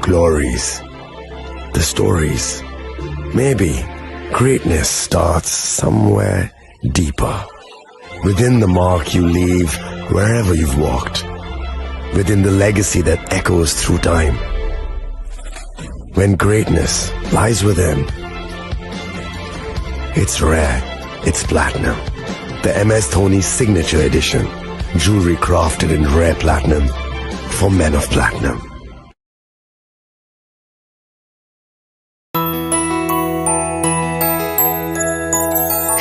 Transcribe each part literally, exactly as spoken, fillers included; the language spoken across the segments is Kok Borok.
glories, the stories. Maybe greatness starts somewhere deeper, within the mark you leave wherever you've walked, within the legacy that echoes through time. When greatness lies within, it's rare, it's platinum. The M S Dhoni Signature Edition, jewelry crafted in rare platinum for men of platinum.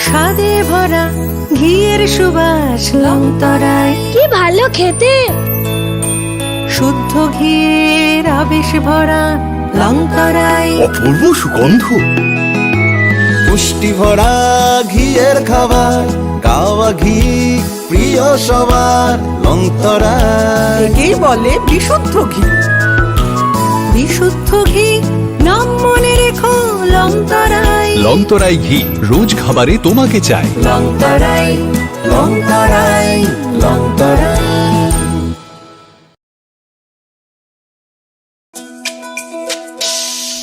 স্বাদে ভরা ঘিয়ের সুবাস লং তরাই। কি ভালো খেতে! শুদ্ধ ঘিয়ের আবেশ ভরা লং তরাই। অপূর্ব সুগন্ধ। পুষ্টি ভরা ঘিয়ের খাবার, কাওয়া ঘি প্রিয় সবার লং তরাই। একেই বলে বিশুদ্ধ ঘি। বিশুদ্ধ ঘি, নাম মনে রেখো লং তরাই। লং তরাই ঘি, রোজ খাবারে তোমাকে চাই। লং তরাই, লং তরাই, লং তরাই।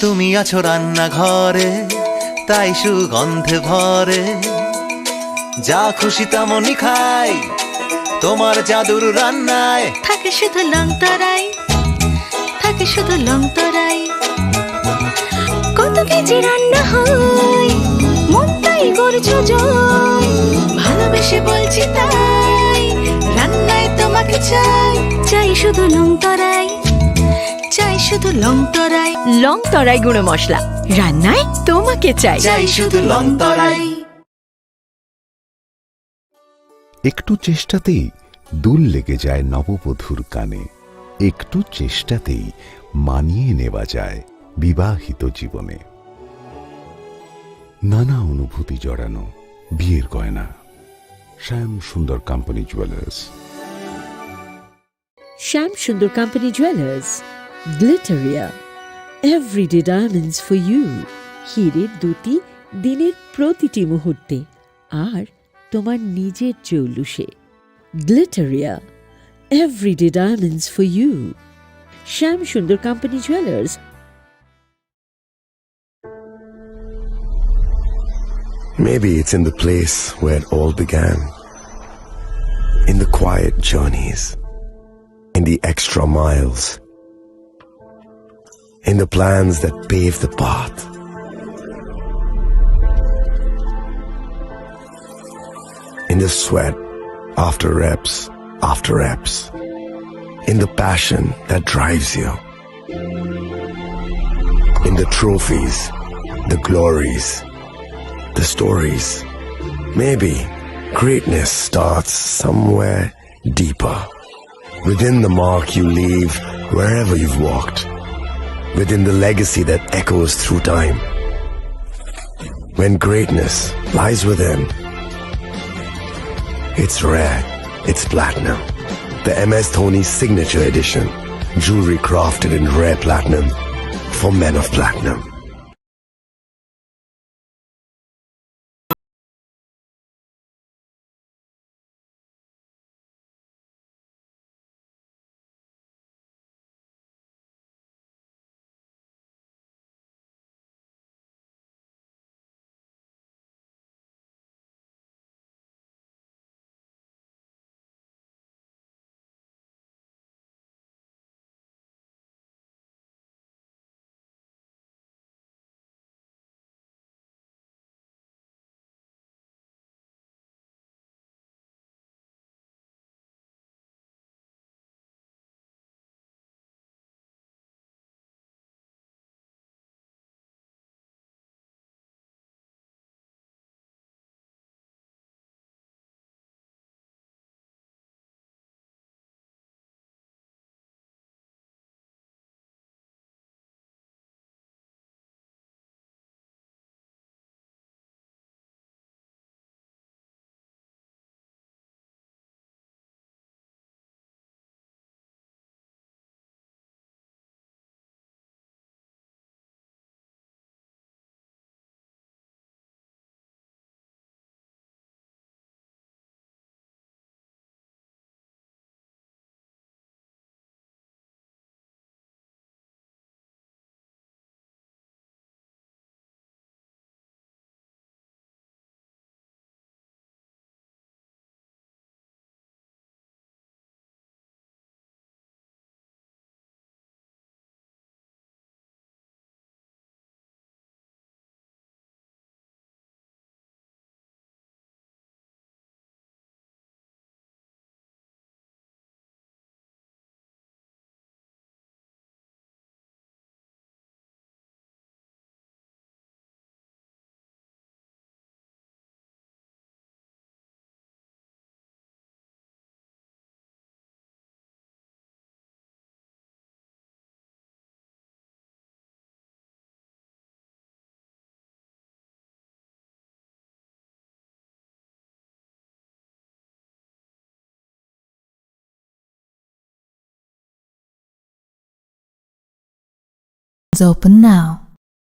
তুমি আছো রান্নাঘরে, তাই সুগন্ধে ভরে। যা খুশি তেমনই খাই, তোমার জাদুর রান্নায়। থাকে শুধু লং তরাই, থাকে শুধু লং তরাই। কত কেজি রান্না হয়, মনটাই করছো জয়। ভালোবেসে বলছি তাই, রান্নায় তোমাকে চাই। চাই শুধু লং তরাই, চাই শুধু লং তরাই। লং তরাই গুঁড়ো মশলা, রান্নায় তোমাকে চাই। চাই শুধু লং তরাই। একটু চেষ্টাতেই দুল লেগে যায় নববধূর কানে, একটু চেষ্টাতেই মানিয়ে নেওয়া যায় বিবাহিত জীবনে। নানা অনুভূতি জড়ানো বিয়ের গয়না। শ্যাম Sundar company jewellers. Shyam Sundar company jewellers, Glitteria, everyday diamonds for you. হীরের দ্যুতি দিনের প্রতিটি মুহূর্তে, আর তোমার নিজের জৌলুসে। Glitteria, everyday diamonds for you. Shyam Sundar company jewellers. Maybe it's in the place where it all began. In the quiet journeys, in the extra miles, in the plans that pave the path, in the sweat after reps after reps, in the passion that drives you. In the trophies, the glories, the stories. Maybe greatness starts somewhere deeper, within the mark you leave wherever you've walked, within the legacy that echoes through time. When greatness lies within, it's rare, it's platinum. The M S Dhoni Signature Edition, jewelry crafted in rare platinum for men of platinum. Open now.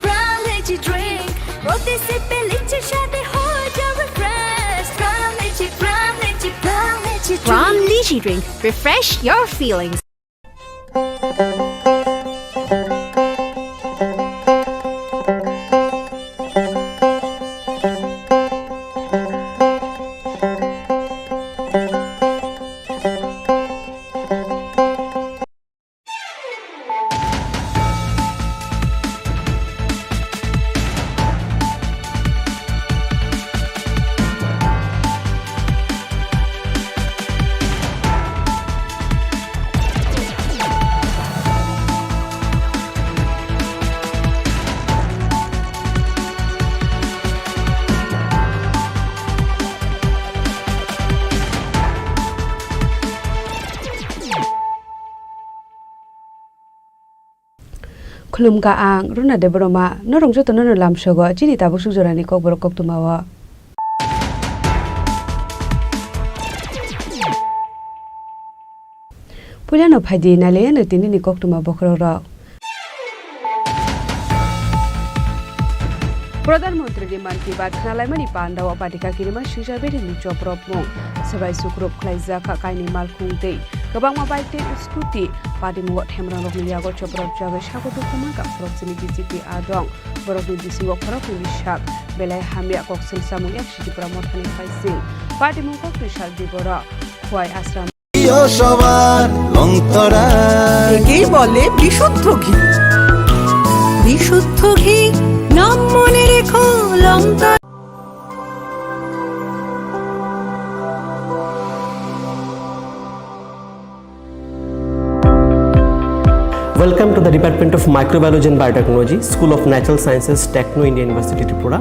Pran Lychee drink, protisip pe lychee shade ho jawe fresh. Pran Lychee, Pran Lychee, Pran Lychee drink. Pran Lychee drink, refresh your feelings. Khulumkha ang Runa Debbarma, norok jotono no lamsogo chini tabuk suk jorani kokborok koktwmao. Puilano phaidi nailaiyano tinini koktwma bokhorokrok. Pradhan Mantri ni Mann Ki Baat khnalaimani pandao patika kirima swijak beri ni chopropmung. Swbai sukrub khlaijak kha kainwi malkhung tei kwbangma bike tei scooty. Patimungo themrangrokni yago chopropjagwi sago dukhu mankha khoroknwi B J P adong. Borokni bisingo khoroknwi ni sak belai hamya koksil chamung yak Sijipra mothani phaising. Patimung koktwi saldi borok Khwai Ashram. প্রিয় সবার লংতরা। একেই বলে বিশুদ্ধ ঘি। বিশুদ্ধ ঘি, নাম মনে রেখো Longtharai. Welcome to the Department of Microbiology and Biotechnology, School of Natural Sciences, Techno India University, Tripura.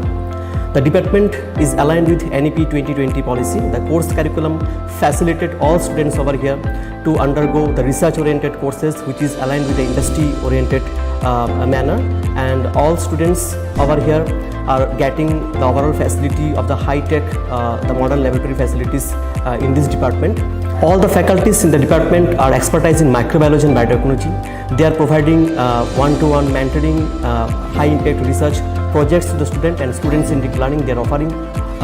The department is aligned with N E P twenty twenty policy. The course curriculum facilitate all students over here to undergo the research-oriented courses, which is aligned with the industry-oriented, uh, manner. And all students over here are getting the overall facility of the high-tech, uh, the modern laboratory facilities, uh, in this department. All the faculties in the department are expertise in microbiology and biotechnology. They are providing, uh, one-to-one mentoring, uh, high-impact research projects to the student and students in deep learning. They are offering,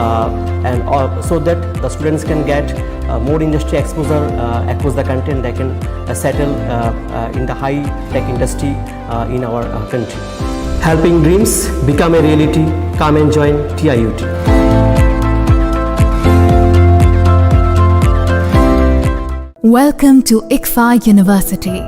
uh, and, uh, so that the students can get, uh, more industry exposure, uh, across the country, and they can, uh, settle, uh, uh, in the high-tech industry, uh, in our, uh, country. Helping dreams become a reality. Come and join T I U T. Welcome to ICFAI University.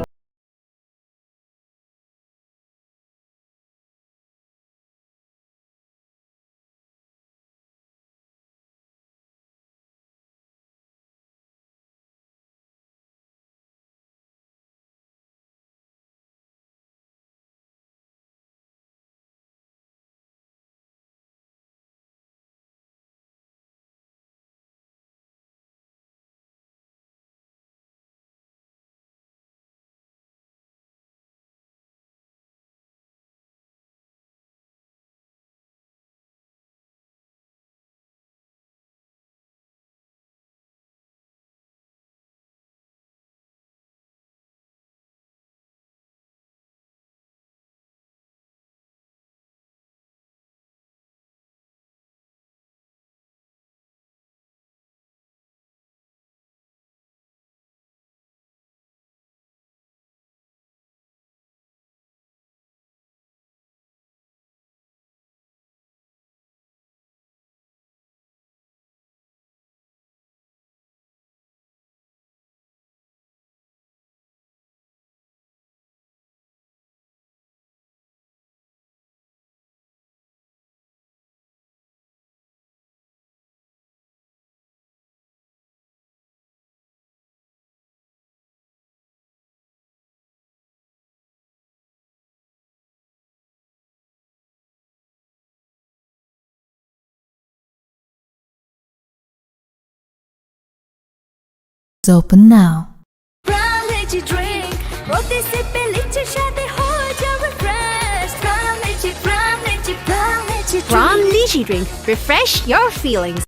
Open now. Pran Lychee drink, protisip pe lychee shade ho jawe fresh. Pran Lychee, Pran Lychee, Pran Lychee drink. Pran Lychee drink, refresh your feelings.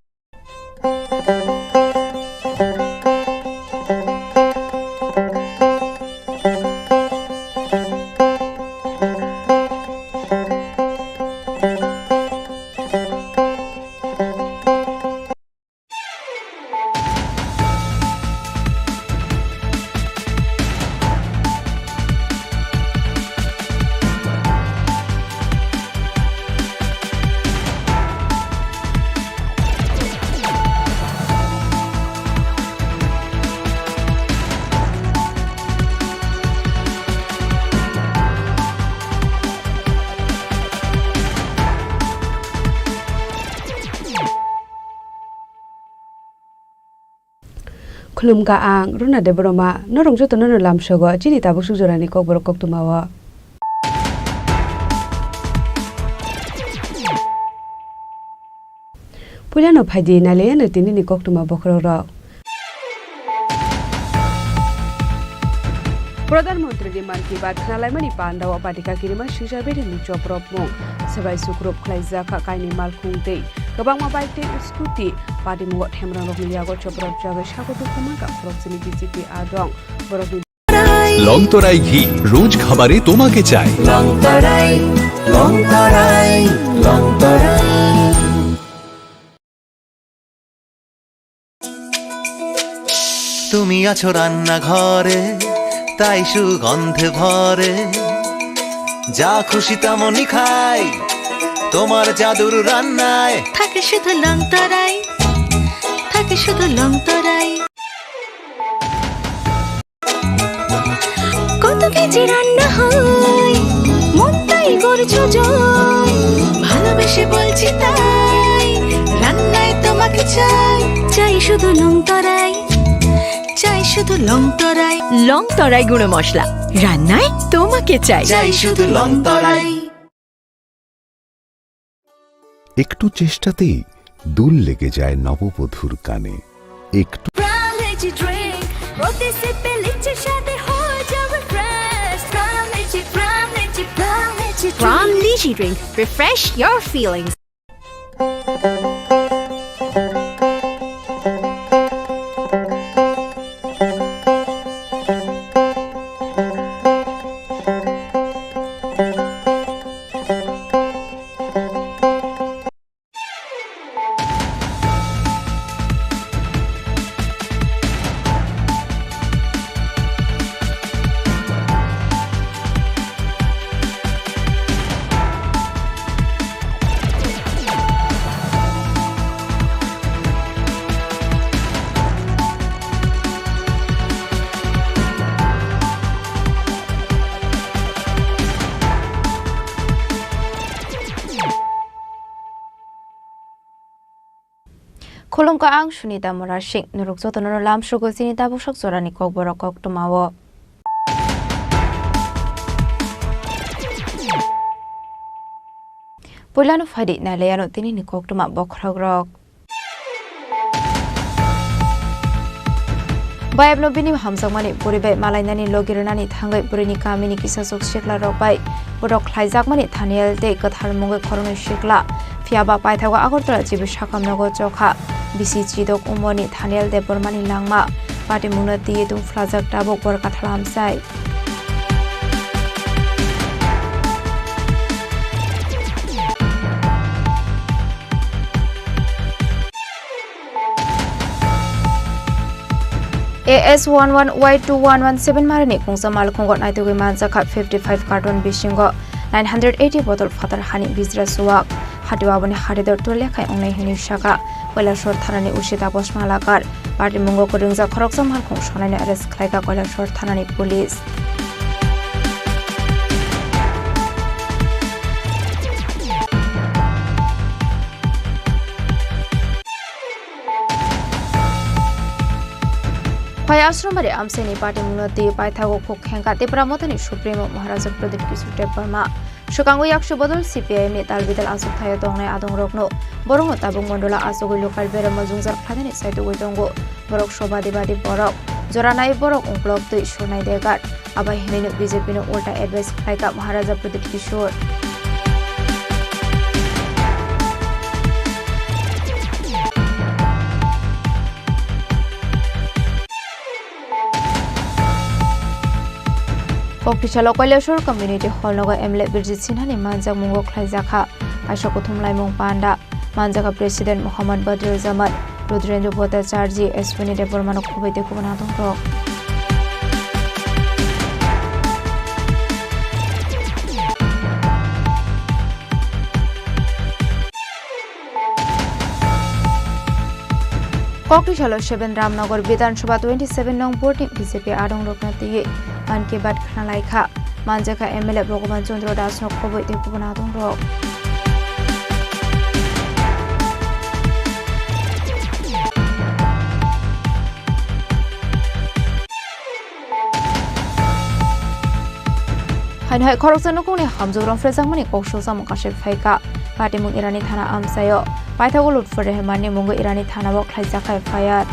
Khulumkha ang Runa Debbarma, norok jotono no lamsogo chini tabuk suk jorani kokborok koktwmao. Puilano phaidi nailaiyano tinini koktwma bokhorokrok. Pradhan Mantri ni Mann Ki Baat khnalaimani pandao patika kirima swijak bedemni chopropmung. Swbai sukrup khlaijak kha kainwi malkhung tei kwbangma bike tei scooty. Patimungo themrangrokni yago chopropjagwi sago dukhu mankha khoroksa ni B J P adong. Borokni লংতরাই ঘি, রোজ খাবারে তোমাকে চাই। লংতরাই, লংতরাই, লংতরাই। তুমি আছো রান্নাঘরে, তাই সুগন্ধে ভরে। যা খুশি তেমনই খাই, তোমার জাদুর রান্নায়। থাকে শুধু লংতরাই, থাকে শুধু লংতরাই। কত কেজি রান্না হয়, মনটাই করছো জয়। ভালোবেসে বলছি তাই, রান্নায় তোমাকে চাই। চাই শুধু লংতরাই, চাই শুধু লংতরাই। লংতরাই গুঁড়ো মশলা, রান্নায় তোমাকে চাই। চাই শুধু লংতরাই। একটু চেষ্টাতেই দুল লেগে যায় নববধূর কানে। একটু Prime Lychee Drink, প্রতি সিপে লিচির স্বাদে হয়ে যাবে fresh। Prime Lychee, Prime Lychee, Prime Lychee Drink। Prime Lychee Drink, refresh your feelings। Khulumkha ang Sunita Murasing, norok jotono lamsogo chini tabuk sak jorani kokborok koktwmao. Puilano phaidi nailaiyano tinini koktwma bokhorokrok. Bayapno bini hamjakmani bwrwi bai malainani logi rwnani thangwi bwrwini kamini kisachwk siklarok bai bothok khlaijakmani Thaniel tei kwthar mungwi khoroknwi sikla. Phiyaba paithago Agartala G B sakamnogo chokha bisi chidok umorni Thaniel Debbarmani langma. Patimungno twiwi tungphlajak tabuk bor kathal hamsai. A S one one Y two one one seven marini kungsa malkhungo naitugwi manjakha fifty five carton bisingo nine hundred eighty bottle phatar hani bijra suwak. Hatio aboni haridor tole khai wngnai hwnwi saka Kailasor thanani O C Taposh Malakar. Patimungo kwrwngjak khoroksa malkhung sonaino arrest khlaikha Kailasor thanani police. Phai Ashramari amchaini patimungno twi paithago khuk khengkha Tipra Mothani Supremo Maharaja Pradyut Kishore Debbarma. Swkango yaksu bodol C P I M ni tal bidal achuk thaio tongnai adongrokno borokno tabuk mondola achugwi local beremo jwngjal khlainani saitugwi tongo. Borok sobadi badi borok, jora nai borok ungkulok twi surnai degar. Abo hinwino B J P no ulta advice khlaikha Maharaja Pradyut Kishore. Koktisalo Kailasor Community Hall nogo M L A Birjit Sinha ni manjak mungo khlaijakha kaisa kuthum laimung panda. Manjakha President Mohammad Badrul Zaman, Rudrendra Bhattacharjee, Ashwini Debbarmano khoboi tei kubun adongrok. Koktisalo seven Ramnagar Bidhan Sabha twenty seven nong voting B J P adongrokno twiwi Mann Ki Baat khna laikha. Manjakha M L A Bhagavan Chandra Das no khoboi tei kubun adongrok. Ani hai khoroksa nukungni hamjwk romphrejakmani kok sujak mung kasui phaikha. Patimung Irani thana amchaio paithago lutphur rehemani mungwi Irani thanao khlaijak kha F I R.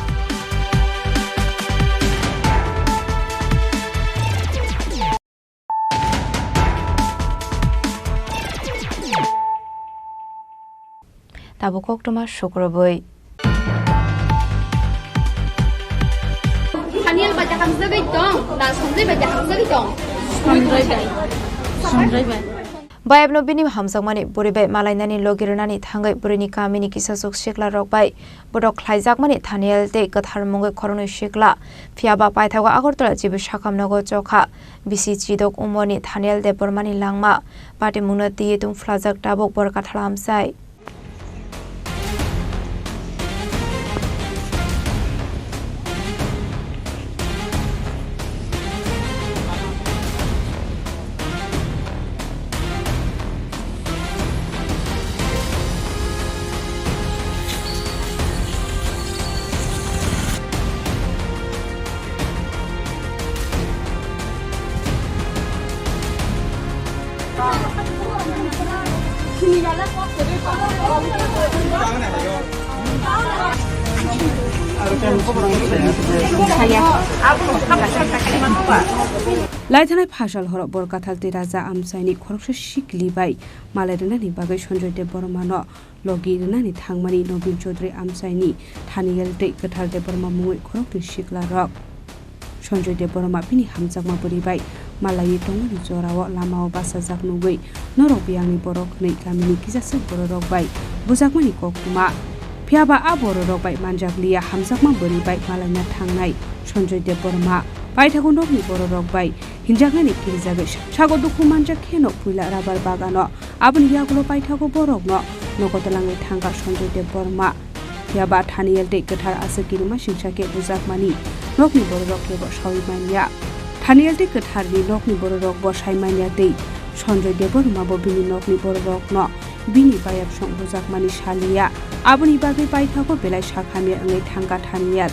Tabuk koktwma sukrubwi. Daniel bai da hamjagwi tong, na Sanjay bai da hamjagwi tong. Sanjay bai. Sanjay bai. Bayapno bini hamjakmani bwrwi bai malainani logi rwnani thangwi bwrwini kamini kisasuk siklarok bai bohrok khlaijakmani Daniel tei kwthar mungwi khoroknwi sikla. Phiyaba paithago Agartala G B sakham nogo chokha. Bisi chidok umorni Daniel Debbarmani langma. Patimungno twiwi tungphlajak tabuk bor kathal amchai. Laithanai phasal horo bor kathal tei raja amchaini khoroksa sikli bai malai rwnani bagwi Sanjay Debbarmano logi rwnani thangmani Nobin Chaudhary amchaini Daniel tei Kwthar Debbarma mungwi khoroknwi siklarok. Sanjay Debbarma bini hamjakma bwrwi bai malaiwi tongmani jorao lamao bachajak nugwi norok biyangni borok hwnwi kamini kisasuk bororok bai bujakmani koktwma. Phiyaba a bororok bai manjakliya hamjakma bwrwi bai malaina thangnai Sanjay Debbarma paithago nokni bororok bai hinjaknani kirijagwi sago dukhu manjak kheno puila rabar bagano. Aboni yagulo paithago borokno nogo twlangwi thangkha Sanjay Debbarma. Phiyaba Daniel tei Kwthar aswk kirima singsa khe bujakmani nokni bororok khe bo saui manya. Daniel tei Kwtharni nokni bororok bo sai manya tei Sanjay Debbarma bo bini nokni bororokno bini bayapsong bujakmani saliya. Aboni bagwi paithago belai sakhamya wngwi thangkha Daniel.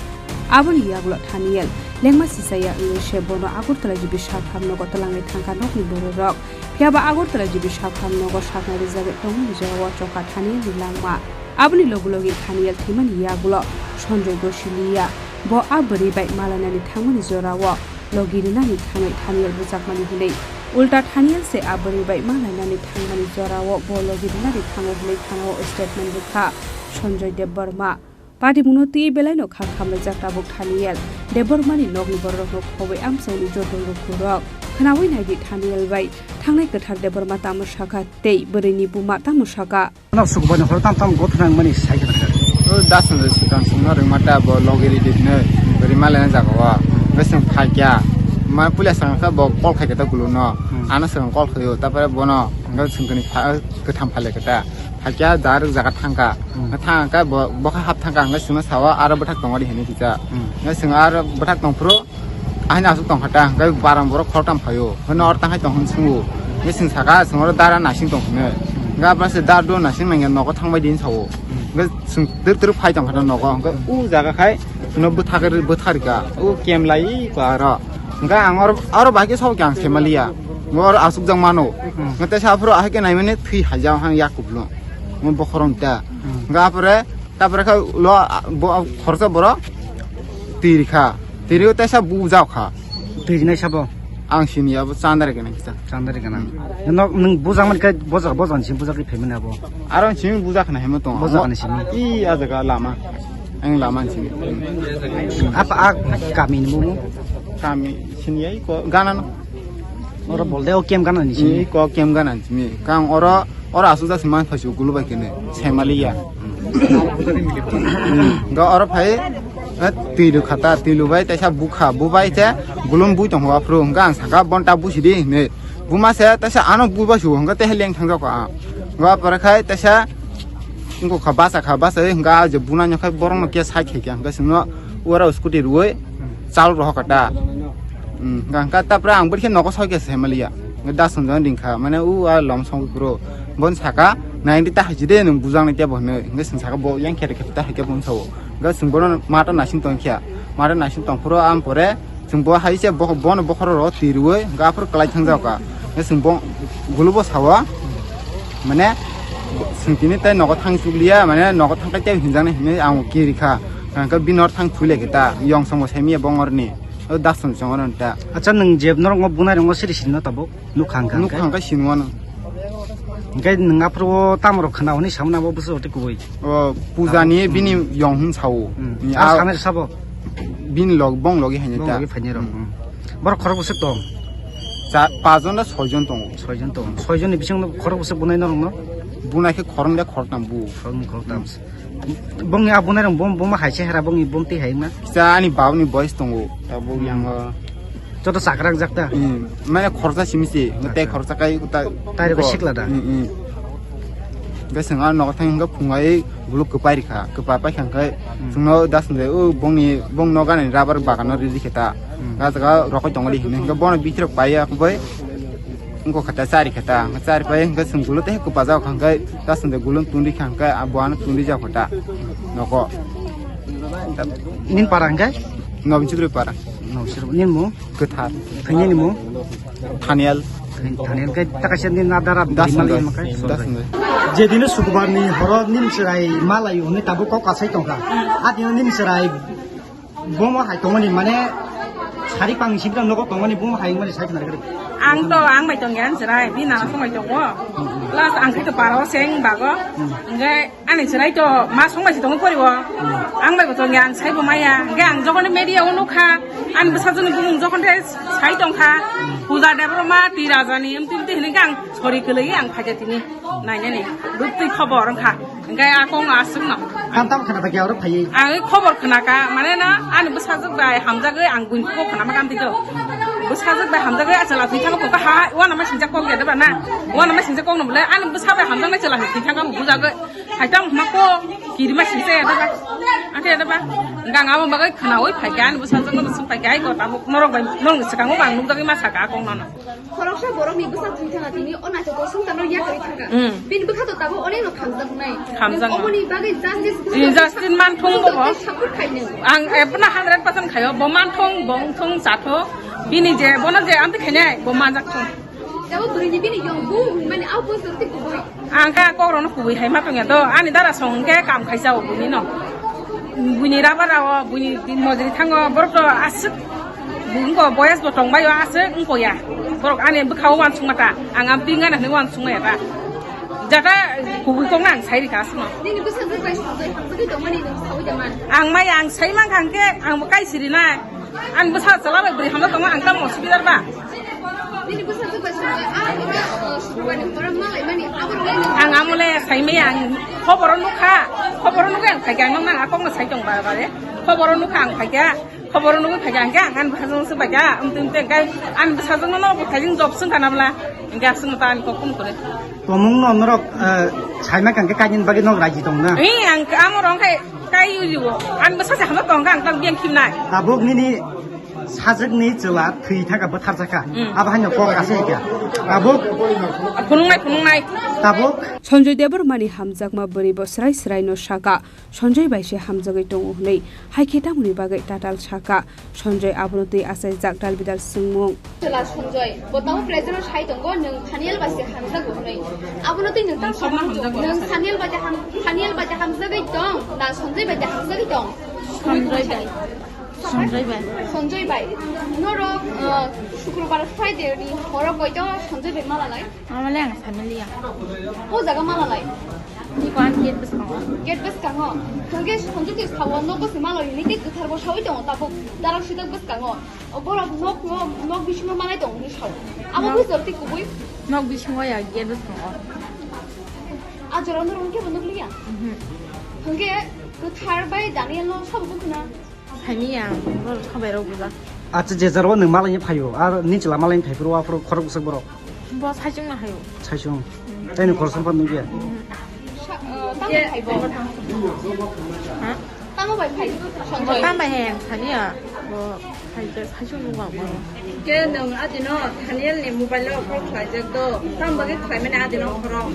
Aboni yagulo Daniel lengma sisaya wngwi se bono Agartala G B sakham nogo twlangwi thangkha nokni bororok. Phiyaba Agartala G B sakham nogo saknai rijagwi tongmani jorao chokha Danielni langma. Aboni logi logi Daniel thwimani yagulo Sanjay go siliya. Bo a bwrwi bai malainani thangmani jorao logi rwnani thangwi Daniel bujakmani hwnwi. Ulta Daniel se a bwrwi bai malainani thangmani jorao bo logi rwnani thango hwnwi thanao statement rwkha Sanjay Debbarma. Patimungno twiwi belaino kha khamlaijak tabuk Daniel. Debbarmani nokni bororokno khobwi amchaini joto lukurok. Khwnawi naidi Daniel bai thangnai Kwthar Debbarma tamo sakha tei bwrwini buma tamo sakha. Nok sukubani horo tam tam gothnang mani sai khe thangkha. O das no sikang singno rwngma ta bo logi ridi hwnwi. Bwrwi malaina jaga o. Bwswng phaikya. Ma puila sangkha bo call khaikha ta guluno. Hmm. Ano swkang call khaio. Tapore bono hwnkhe swngkani pha-, kwtham phalai kha ta. Phaikya dar jaga thangkha. Hmm. Thangkha bo, bokha hap thangkha hwnkhe swngno sao aro bwthak tongori hinwi kisa. Hmm. Hwnkhe swng aro bwthak tongphuru ahini aswk tongkha ta, hwnkhe baram borok khoroktham phaio. Hwno oro tanghai tong hwn swngo. Hwnkhe swng saka, swng oro dara nasing tong hwnwi. Hmm. Hwnkhe aboni se dar do nasing nangya nogo thangbai di hwn sao. Hmm. Hwnkhe swng twrwk twrwk phai tongkha ta nogo. Hwnkhe o jaga khai swngno bwthak, bwtharkha. O kem lai ko aro. Hwnkhe ang oro, oro bahai khe sao khe ang semaliya. Hwnkhe oro aswkjak mano. Hmm. Hwnkhe teisa aphuru ahai khe naimani thwi haijak hang yak kubulung. Mo bokhorong ta. Hmm. Hwnkhe apore, tapore khe lo, bo, khoroksa borok twi rikha. Twi rikha teisa bujak kha. Twi rinai sabo? Ang sini abo chandari gana kita. Chandari gana. Hmm. Nok nwng bujak man khe bojak, bojak ni simi bujak khe phaimani abo? Aro simi bujak khna hemo tong. Bojak ni simi? I a jaga lama. Ang lama ni simi. Apa a kami ni mumu? Kami sini ai ko gana no. Oro bolde o kem gana ni simi? I ko kem gana ni simi. Kang oro Oro aswk jak se man phai se gulu bai kene semaliya. Ga oro phai, eh, twi lu khata, twi lu bai teisa bukha, bu bai te gulum bui tong hwa phru, hwnkha ang saka bonta busi di hinwi. Buma se teisa ano bu bai su, hwnkha te leng thang jak ang. Ga pore khai teisa wngkha basa kha, basa hwnkha je buna nyok khai borok no khe sai khai khe, hwnkha sino oro scooty rwi chal rohor kha ta. Hmm, hwnkha tapra ang bwrikhe nogo soi khe semaliya. Hwnkhe da swngjang ringkha, mane u a lom song bro. Bon saka, "Naidi ta haji de nwng bujang ni tebo," hwnwi. Hwnkhe swng saka bo yang khere khere ta haikhe bon sao. Hwnkhe swng bono mata nasing tong khe. Mata nasing tong phuru am pore Chwng bo hai se bo-, bono bokhorok rw twi rwi hwnkhe aphuru kwlai thang jak kha. Hwnkhe chwng bo gulubo sao, mane, chwng tini tei nogo thang chukliya, mane, nogo thang kai tei hinjaknai hinwi ang kiri kha. Hwnkhe bini hor thang thwi lai khe ta, yong song bo sai manya bongorni. O das song song ta. Acha, nwng je norok bo bunai rwngo siri siri no tabuk? Nukha hwnkha hwnkhe? Nukha hwnkhe sinwano. Hwnkhe nwng aphuru o tamo rok khna hwnwi samani abo bwswk tei kubui? O, puja ni bini yong hwn sao. Hmm. Ni a, a samir sabo? Bini log, bong logi haini ta. Bong logi phaini rok. Hmm. Hmm. Borok khorok bwswk tong? Cha, pachjon da soijon tongo. Soijon tong. Soijon ni bising khorok bwswk bunai norok no? Bunai khe khoroknwi da khoroktham bu. Khoroknwi khoroktham. Hmm. Bongni a bunai rok bom, bom hai se hera bongni bom tei hai ma? Kisa ani bab ni boys tongo. Tabuk yango. Joto chakrak jak ta? Hmm. Mane khoroksa simi se. Acha. Tei khoroksa kai ta. Tai rok sikla da? Hmm, hmm. Hwnkhe chwng a nogo thang hwnkhe phungai guluk kwpai rikha. Kwpai paikha hwnkhe chwngno das hwnkhe o bongni, bong nogo ani rubber bagano riri khe ta. Hmm. A jaga rokoi tongoli hinwi hwnkhe bono bitirok paiya kubui. Wngkha khe ta chari khe ta, chari pai hwnkhe chwng gulu tei kwpajak kha hwnkhe ta chwng de gulu tundri kha hwnkhe bo ano tundri jak kha ta nogo. Nin para hwnkhe? Nobin Chudri para. Nobin Chudri, nin mung? Kwthar. Thani ni mung? Thaniel. Thaniel khe ta kaisa nin na dara. Das bima hwnkhe, liya hwnkhe? Das hwnkhe. Jedino sukubar ni horo nin chwrai malai hwnwi tabuk kok kasai tongkha. A dino nin chwrai Bomo hai tongmani mane sari pang sibra nogo tongmani bomo hai mani sai khna gari. Ang to ang bai tong yan chwrai, bini nana song bai tongo. Plus ang khe to paro seng bago. Hwnkhe ani chwrai to ma song bai se tongo poribo. Ang bai bo tong yan sai bo maya. Hwnkhe ang jokhon media o nukha, ani bwsajwk ni bumung jokhon the sai tongkha. Puja Debbarma twi raja ni emti emti hinwi khe ang sori kwlwi ang phaikha tini. Nainani, rwktwi khobor wngkha. Hwnkhe a kok no aswkno. Ang tamo khna bai khe oro phaiwi. Ang khobor khna kha, mane na, ani bwsajwk bai hamjagwi ang buini kok khna ma kam tito. Bwsajwk bai hamjagwi a chwla thwi thangkha bo ha, uanama singjak kok ya deba na. Uanama singjak kok no bole, ani bwsa bai hamjaknai chwla thwi thangkha bo bujagwi. Hai tamo hwnma kok, kirima singsa ya deba. Ante ya deba. Hwnkhe ang abo bagwi khnawi phaikha, ani bwsajwk no swng phaikha, ai ko tabuk norok bai, norokni swkango bo ang nukjagwi ma sakha a kok no no. Khoroksa borokni bwsa thwi thangna tini o naithotok swngcharno yakarwi thangkha. Mm. Bini bwkha to tabuk onekno khamjaknai. Khamjaknai. Nwng oboni bagwi justice Injustice man thung bo bo. Support khai nwng. Ang ebna hundred percent khaio, bo man thung, bo wng thung, cha thung. Bini je, bono je amtwi khainai, bo manjak thung. Tabuk bwrwini bini yong bu hwnmani abo bo jorti kubui. Ang kha kokrokno kubui hai ma tongya do, ani dara song hwnkhe kam khaisa o buini no. Buini rubber rao, buini din mojri thango, borok to aswk, bu wngko boyas bo tongbaio aswk wngko ya. Borok ani bwkhao uansukma ta, ang am pingana hwnwi uansukma ya ta. Jata kubui kokno ang sai rikha aswkno. Nini bwsajwk bai songwi hamjagwi tongmani nwng saui da man? Ang maya ang sai mankha hwnkhe ang bo kai sirinai. Ani bwsa chwla bai bwrwi hamjak tongo, ang tamo osubidar ba? Nini bwsa chwla bai songwi, ah, ika, uh, Sukrubani horo malaimani, abo rwgwi nwng. Ang amole saimaya, ang khoboro nukha, khoboro nukha ang phaikha, ang nokna ang kokno sai tong ba bare. Khoboro nukha ang phaikha, khoboro nukha phaikha, ang khe ang ani bwsajwk swk baikha, amtwi amtwi ang khe ani bwsajwk no bwthaijwng job swngkha na bwla, ang khe aswkno ta ani kok phone kwrwi. Tomung no norok, eh, saima kang khe kainwini bagwi nok raji tong na? Ee, ang amo rong khai kai uli o. Ang bwsa se hama tong kha, ang tang biang khimnai. Tabuk nini sajwk ni chwla thwi thangkha, bwthar jakha. Mm. Abo haino kok ase kya? Tabuk. Phunungnai, phunungnai. Tabuk. Sanjoy Debbarmani hamjakma bwrwi bo srai srai no saka. Sanjoy bai se hamjagwi tongo hwnwi, hai khe tamoni bagwi tatal saka. Sanjoy abono twi achaijak dalbidal swngmung. Chwla Sanjoy, bo tamo present o sai tongo, nwng Thaniel bai se hamjago hwnwi. Abono twi nwng tamo hamjago? Nwng Thaniel bai de ham-, Thaniel bai de hamjagwi tong, na Sanjoy bai de hamjagwi tong? Sanjoy bai. Sanjoy bai. Sanjoy bai. Norok, uh, Sukrobar Friday ni horo koito Sanjoy bai mala lai? Amale ang family ya. O jaga mala lai? Ni kwan gate bwskango. Gate bwskango. Hwnkhe Sanjoy twi sao nok bwswi mala hwnwi tei kwthar bo saui tongo tabuk darak sidak bwskango. O borok nok, nok, nok bisingo malai tongo hwnwi sao. Abo nok bwswk tei kubui? Nok bisingo ya gate bwskango. A jora norok hwnkhe bo nukliya? Mhm. Hwnkhe kwthar bai Daniel no sabo bukhuna? Saimanya, borok sabai rok bujak. Acha, je jora o nwng malaini phaio, ar ni chwla malaini phai phuru, aphuru khorok bwswk borok? Bo saichung no haio. Saichung? Mm. Tei nwng khoroksa phan nukya? Mm. Sa-, uh, tamo phai bo? Ha? Tamo bai phai? Bo tamo bai hai ang sani ya. Bo hai je saichung nukha bo. Ke nwng adino Daniel ni mobile o call khlaijak do. Tamo bagwi khlaimani adino khorok?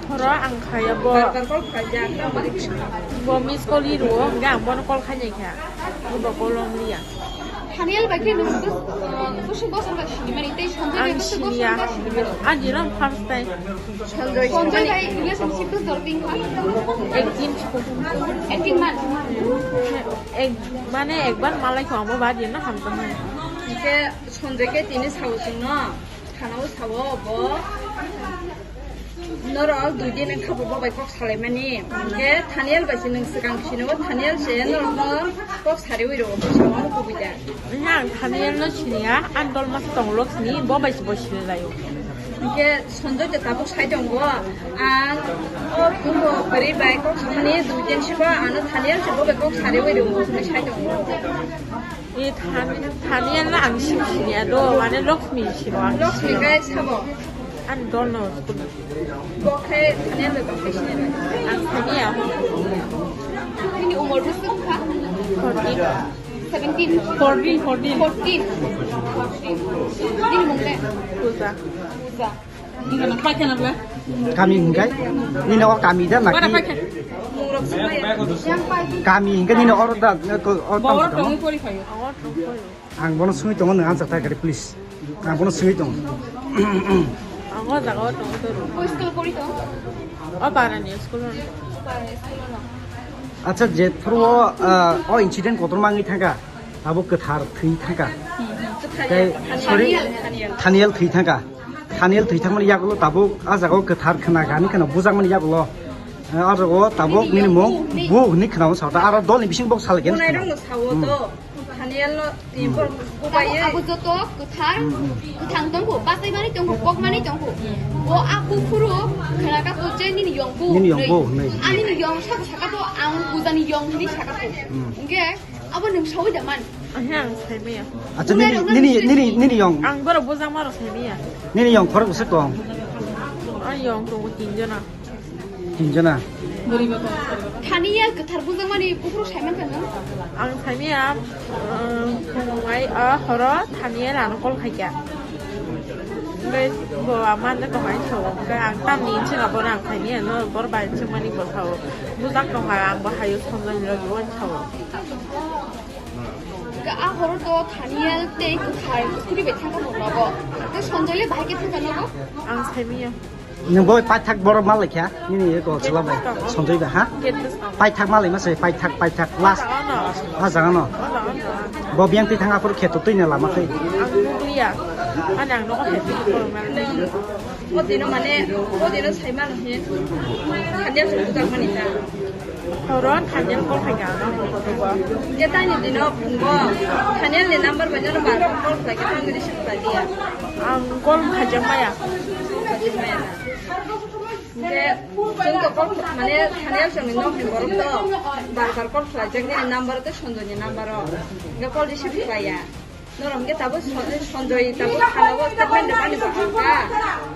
Horo ang khaya bo. Bar bar call khlaijak, tamo bagwi khlaijak? Bo miss call ri rwo, hwnkhe ang bono call khainai kha. Bo call rom liya. Thaniel bai khe nwng bwswk bosor bai sinimani tei Sanjay bai bwswk bosor bai sinimani? Ani ram first time. Sanjay bai relationship bwswk dor tin kha? Ek din. Ek din man. Ek, mane ekbar malai ko amo ba din na hamta man. Ke Sanjay ke tini sao sing no. Thana o sao bo. Norok dui din wngkha bo bai kok salaimani. Hingke Thaniel bai se nwng swkang sino, Thaniel se norokno kok sariwi rwo, bwskango kubui da. Ang Thaniel no siniya, ang dol mas tong lok sini, bo bai se bo sini laio. Hingke Sanjay de tabuk sai tongo, ang o kungo bwrwi bai kok samani dui din siba, ano Thaniel se bo bai kok sariwi rwo, bwskango sai tongo. E Than-, Thaniel na ang sim siniya do, mane Lakshmi sino ang. Lakshmi siniya. Kai sabo? Ang dono. Bo khe Thaniel bai bo khe siniya. Ang siniya. Nini umor bwswk kha? Fourteen. Seventeen. Fourteen, fourteen. Fourteen. Fourteen. Nini mung le? Puja. Puja. Kami hingkai? Nini o kami da naki? Kami hingkai nini oro da, ko, o tong tong. Ang bono sungui tongo, nwng answer ta gari, please. Ang bono sungui tongo. Ang o jaga o tongo to. O school pori to? O para ni school no. Acha, je through o, ah, o incident kotor mangi thangka, abo kwthar thwi thangka. Tei, sorry, Thaniel thwi thangka. Thaniel thwi thangmani yagulo tabuk a jaga o kwthar khna gani khna bujakmani yagulo, eh, a jaga o tabuk nini mung bu hwnwi khna o sata aro dol ni bising bok salai gani khna. Thaniel no twi borok bubaye. Abo joto kwthar, kwthang tongo, basaimani tongo, kokmani tongo. Bo a buphuru khna ka to je nini yong bu. Nini yong bu hwnwi. Ani ni yong saka saka to ang pujani yong hwnwi saka to. Hwnkhe abo nwng sawi da man? Ahe, ang saimaya. Acha, nini, nini, nini, nini yong. Ang borok bujak maro saimaya. Nini yong khorok bwswk tong? Ang yong tongo tin jona. Tin jona. Thaniel kwthar bujakmani buphuru saiman kha nwng? Ang saimaya, um, phungai, ah, horo Thaniel ano call khaikha. Hwnkhe bo ama no tongmani sao. Hwnkhe ang tamni hinwi swngo bono ang saimaya no, bor bai swngmani bo sao. Bujak tongkha, ang bo hayo Sanjay ni logi uansao. Hwnkhe a horo to Thaniel tei kwthar khuri bai thangkha bo nogo. Tei Sanjay le bahai khe thangkha nogo? Ang saimaya. Nwng bo paithak borok ma laikha, nini eko chwla bai, Sanjay bai, ha? Paithak ma lai ma se, paithak, paithak, last. O jaga no. Bo biyang twi thang aphuru kheto twi na lama twi. Ang nukliya. Ani ang nogo hai twi phuru ma lai. O dino mane, o dino sai mano he. Thaniel se bujak mani ta. Horo Thaniel call khai ka na. Ke tani dino phungo. Thaniel ni number bai no bar bar call khai ke tang receive khai dia. Ang call khajak maya. Khajak maya. Ke tong to call mane Thaniel se ni nok ni borok to bar bar call khai jak ni number to Sanjay ni number o. Ke call receive khai ya. Norok hwnkhe tabuk Son-, Sanjay tabuk thana o statement rwmani bo alka.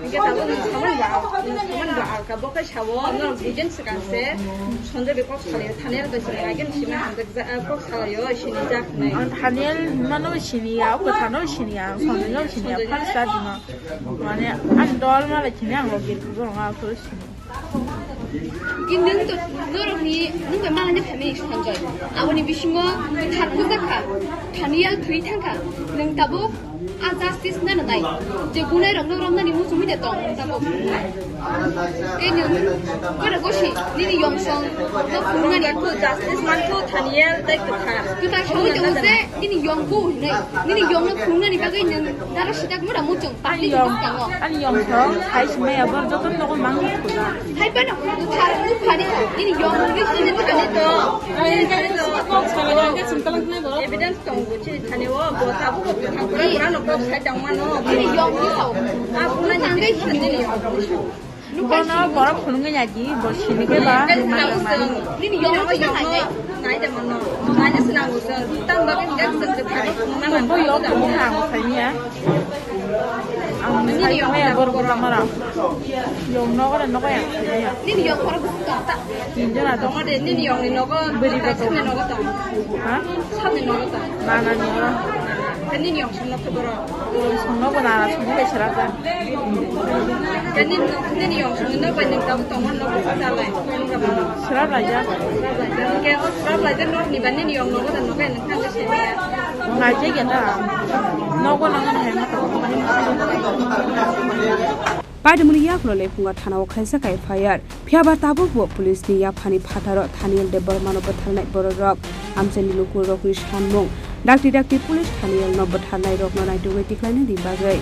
Hwnkhe tabuk nwng samani bo al-, nwng samani bo alka. Bo khe sao, norok duijon swkang se Sanjay bai kok salaio, Thaniel bai se again simi hamjak ja-, kok salaio, sini jak hinwi. Ang Thaniel hinmano siniya, o kwthano siniya, ang Sanjay no siniya, Sanjay no? First time no. Mane, ang dol malai sini, ang logi borok no sini. Ki nwng to, norokni, nwng bai malai na phaimani Sanjay. Aboni bisingo kwthar bujak kha, Thaniel thwi thang kha. Nwng tabuk a justice nana nai. Je gunai rok no romnani muchungwi de tong nwng tabuk. Tei nwng, kora gosi, nini yong song no phunukmani. Justice manthu Thaniel tei kwthar. Kwthar songwi tongo je, nini yong bu hinwi. Nini yong no phunuknani bagwi nwng dara sitak mura muchung. Ani yong, ani yong thong, hai simi ya bor joto nogo mang khuda. Hai pano, thar, thari, ini yong, ini thani to. Evidence tong bo chini thani o, bo tabu ko thang pura pura no kok sai tong mano. Ini yong ni sao. A pura ni thani yong. Bono borok phunuknwi ya di, bo sini khe ba. Nini yong no thang nai. Nai de mano. Nai de sinang bo sir. Tang ba ke dak sir de phai. Bo yong ko ha, sai ni ya. Ang sai ko ya bor bor mara. Yong no ko no ko ya. Nini yong ko ta. Tin jona to. Nini yong ni no ko. Beri ba to. Ni no ko ta. Ha? Sa ni no ko ta. Na na ni. Nini yong sum no ko bor. Songno bo nana songno bai sera ja. Nini, nini yong songno bai nang tabu tongma no bo sa lai. Sera lai ja. Ke sera lai ja no ni ba nini yong no bo no kai nang kan se ya. Party muni yakulo Lephunga thana o khlaijak F I R. Phiya ba tabuk bo police ni yaphani phataro Thaniel Debbarma no bwtharnai borok rok. Amchaini lukurokni sanmung, dakti dakti police Thaniel no bwtharnai rokno naitugwi tikhlainani bagwi.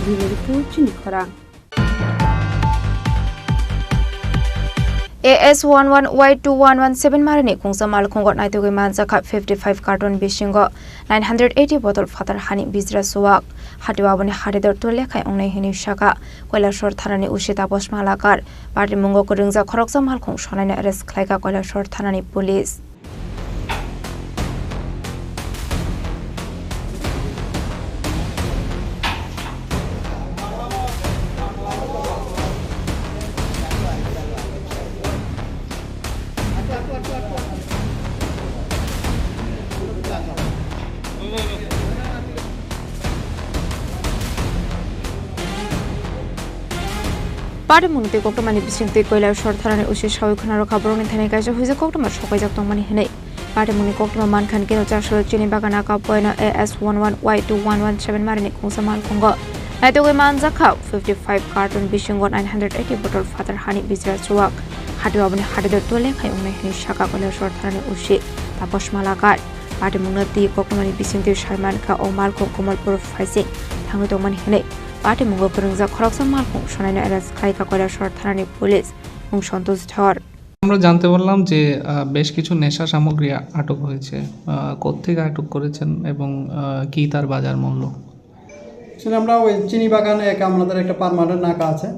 Bureau report, Chini Khorang. A S one one Y two one one seven marini khungsa malkhungo naitugwi manjakha fifty five carton bisingo nine hundred eighty bottle phatar hani bijra chuwak. Hatio aboni hadidor tole khai wngnai hwnwi sakha Koilashahar thanani O C Taposh Malakar. Party mungo kwrwngjak khoroksa malkhung sonaino arrest khlaikha Koilashahar thanani police. Party mungtwi koktwmani bisingtwi Koilashahar thanani O C sawi khwna rwkha borokni thani kaisa huijak koktwma sokaijak tongmani hwnwi. Party mungni koktwma mankha hwnkhe Chasol chini bagana kapoino A S one one Y two one one seven marini khungsa malkhungo naitugwi manjakha fifty five carton bisingo nine hundred eighty bottle phatar hani bijra chuwak. Hatio aboni hadidor tole khai wngnai hwnwi sakha Koilashahar thanani O C Taposh Malakar. Party mungno twi koktwmani bisingtwi saimankha o malkhung Kamalpur phaising thangwi tongmani hwnwi. Party mungo kwrwngjak khoroksa malkhung sonaino arrest khlaikha Koilashahar thanani police mung Santosh Dhar. আমরা জানতে পারলাম যে, আহ, বেশ কিছু নেশা সামগ্রী আ-, আটক হয়েছে। আহ, কোত্থেকে আটক করেছেন এবং, আহ, কী তার বাজার মূল্য? আসলে আমরা ওই চিনি বাগানে এক, আমাদের একটা পার্মানেন্ট নাকা আছে।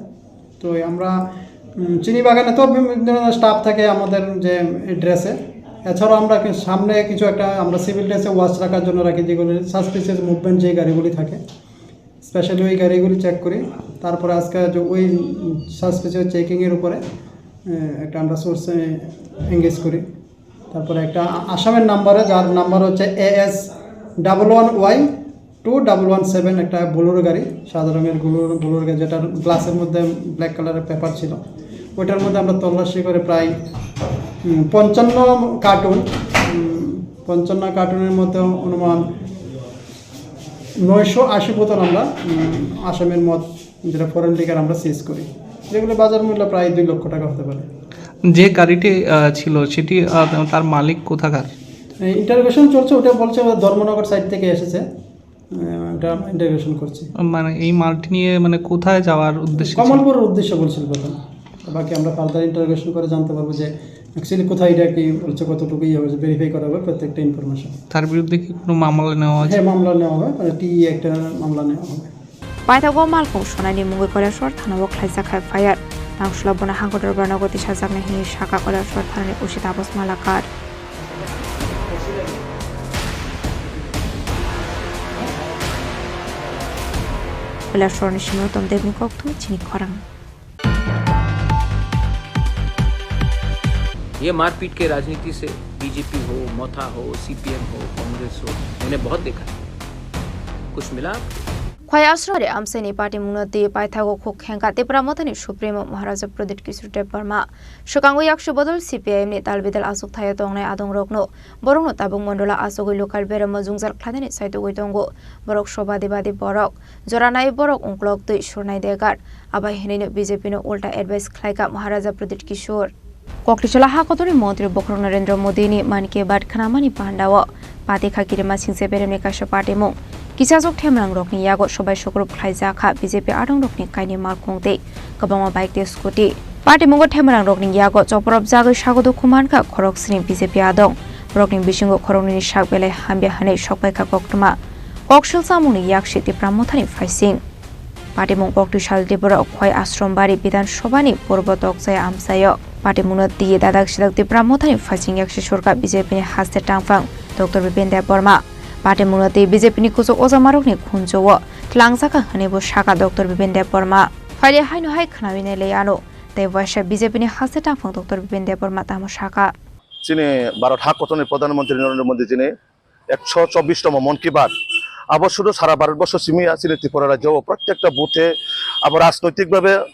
তো ওই আমরা, উম, চিনি বাগানে তো বিভিন্ন ধরনের স্টাফ থাকে আমাদের যে ড্রেসে। এছাড়াও আমরা কি-, সামনে কিছু একটা আমরা সিভিল ড্রেসে ওয়াচ রাখার জন্য রাখি, যেগুলো সাসপিসিয়াস মুভমেন্ট যে গাড়িগুলি থাকে। স্পেশালি ওই গাড়িগুলি চেক করি। তারপরে আজকে যে ওই সাসপিসিয়াস চেকিংয়ের উপরে, এ, একটা আমরা সোর্স, এ, এনগেজ করি। তারপরে একটা আ-, আসামের নাম্বারে, যার নাম্বার হচ্ছে A S double one Y two double one seven, একটা বোলেরো গাড়ি, সাদা রঙের বোলেরো, বোলেরো গাড়ি, যেটার গ্লাসের মধ্যে ব্ল্যাক কালারের পেপার ছিল। ওইটার মধ্যে আমরা তল্লাশি করে প্রায়, উম, পঞ্চান্ন কার্টুন, উম, পঞ্চান্ন কার্টুনের মধ্যে অনুমান নয়শো আশি বোতল আমরা, উম, আসামের মদ, যেটা ফরেন লিকার, আমরা সিজ করি, যেগুলো বাজার মূল্য প্রায় দুই লক্ষ টাকা হতে পারে। যে গাড়িটি, আহ, ছিল, সেটি, আহ, তার মালিক কোথাকার? এই ইন্টারোগেশন চলছে, ওটা বলছে ওদের ধর্মনগর সাইড থেকে এসেছে, আহ, ওটা আমরা ইন্টারোগেশন করছি। মানে, এই মালটি নিয়ে, মানে, কোথায় যাওয়ার উদ্দেশ্যে ছিল? কমলপুরের উদ্দেশ্যে বলছিল প্রথম, বাকি আমরা ফার্দার ইন্টারোগেশন করে জানতে পারবো যে অ্যাকচুয়ালি কোথায় এটা কি বলছে, কতটুকু ইয়ে হয়েছে, ভেরিফাই করা হবে প্রত্যেকটা ইনফরমেশন। তার বিরুদ্ধে কি কোনো মামলা নেওয়া হয়েছে? হ্যাঁ, মামলা নেওয়া হবে, মানে, টি একটা মামলা নেওয়া হবে। Paithago malkhung sonaini mungwi Koilashahar thanao khlaijak hai F I R. Nangsulok bono hangkotor boranogo tisajaknai hwnwi sakha Koilashahar thanani O C Taposh Malakar. Koilashahar ni simi Uttam Debni kokthum chini khorang. ये मारपीट के राजनीति से बीजेपी हो, मथा हो, सीपीएम हो, कांग्रेस हो, मैंने बहुत देखा है। कुछ मिला आपको? Khwai Ashram re amchaini party mungno twi paithago khuk khengkha Tipra Mothani Supremo Maharaja Pradyut Kishore Debbarma. Swkango yaksu bodol C P I M ni dalbidal achuk thaio tongnai adongrokno, borokno tabuk mondolo achugwi lokal beremo jwngjal khlainani saitugwi tongo. Borok sobadi badi borok, joranai borok ungklok twi surnai degar. Abai hinwino B J P no ulta advice khlaikha Maharaja Pradyut Kishore. Koklichola ha kotorni montri bokhorok Narendra Modi ni Mann Ki Baat khnamani pandao patikha kirima singse beremni kaisa patimung. Kisajwk themrangrokni yago sobai sukrup khlaijakha B J P adongrokni kaini malkhung tei kwbangma bike tei scooty. Patimungo themrangrokni yago chopropjagwi sago dukhu mankha khoroksni B J P adong. Borokni bisingo khoroknwini sak belai hamya hwnwi sokpaikha koktwma. Koksil chamungni yaksi Tipra Mothani phaising. Patimung koktwi sal Tripura Khwai Ashram Bari Bidhan Sabha ni Purbo Tokjaya amchaio. Patimungno twi dadak sidak Tipra Mothani phaising yaksi surkha B J P ni haste tangphang Doctor Bipin Debbarma. Patimungno twi B J P ni kuchuk ojamarokni khunju-o twlangjakha hwnwi bo sakha Doctor Bipin Debbarma. Phaile haino hai khnawi nai le ano, tei waisa B J P ni haste tangphang Doctor Bipin Debbarma tamo sakha. Chini Bharat ha kotorni Pradhan Mantri Narendra Modi jini ekso chobbish tomo Mon Ki Baat. Abo sudu sara Bharat borsho simi ya, chini Tripura rajyo o protekta buthe abo rajnoitik babe,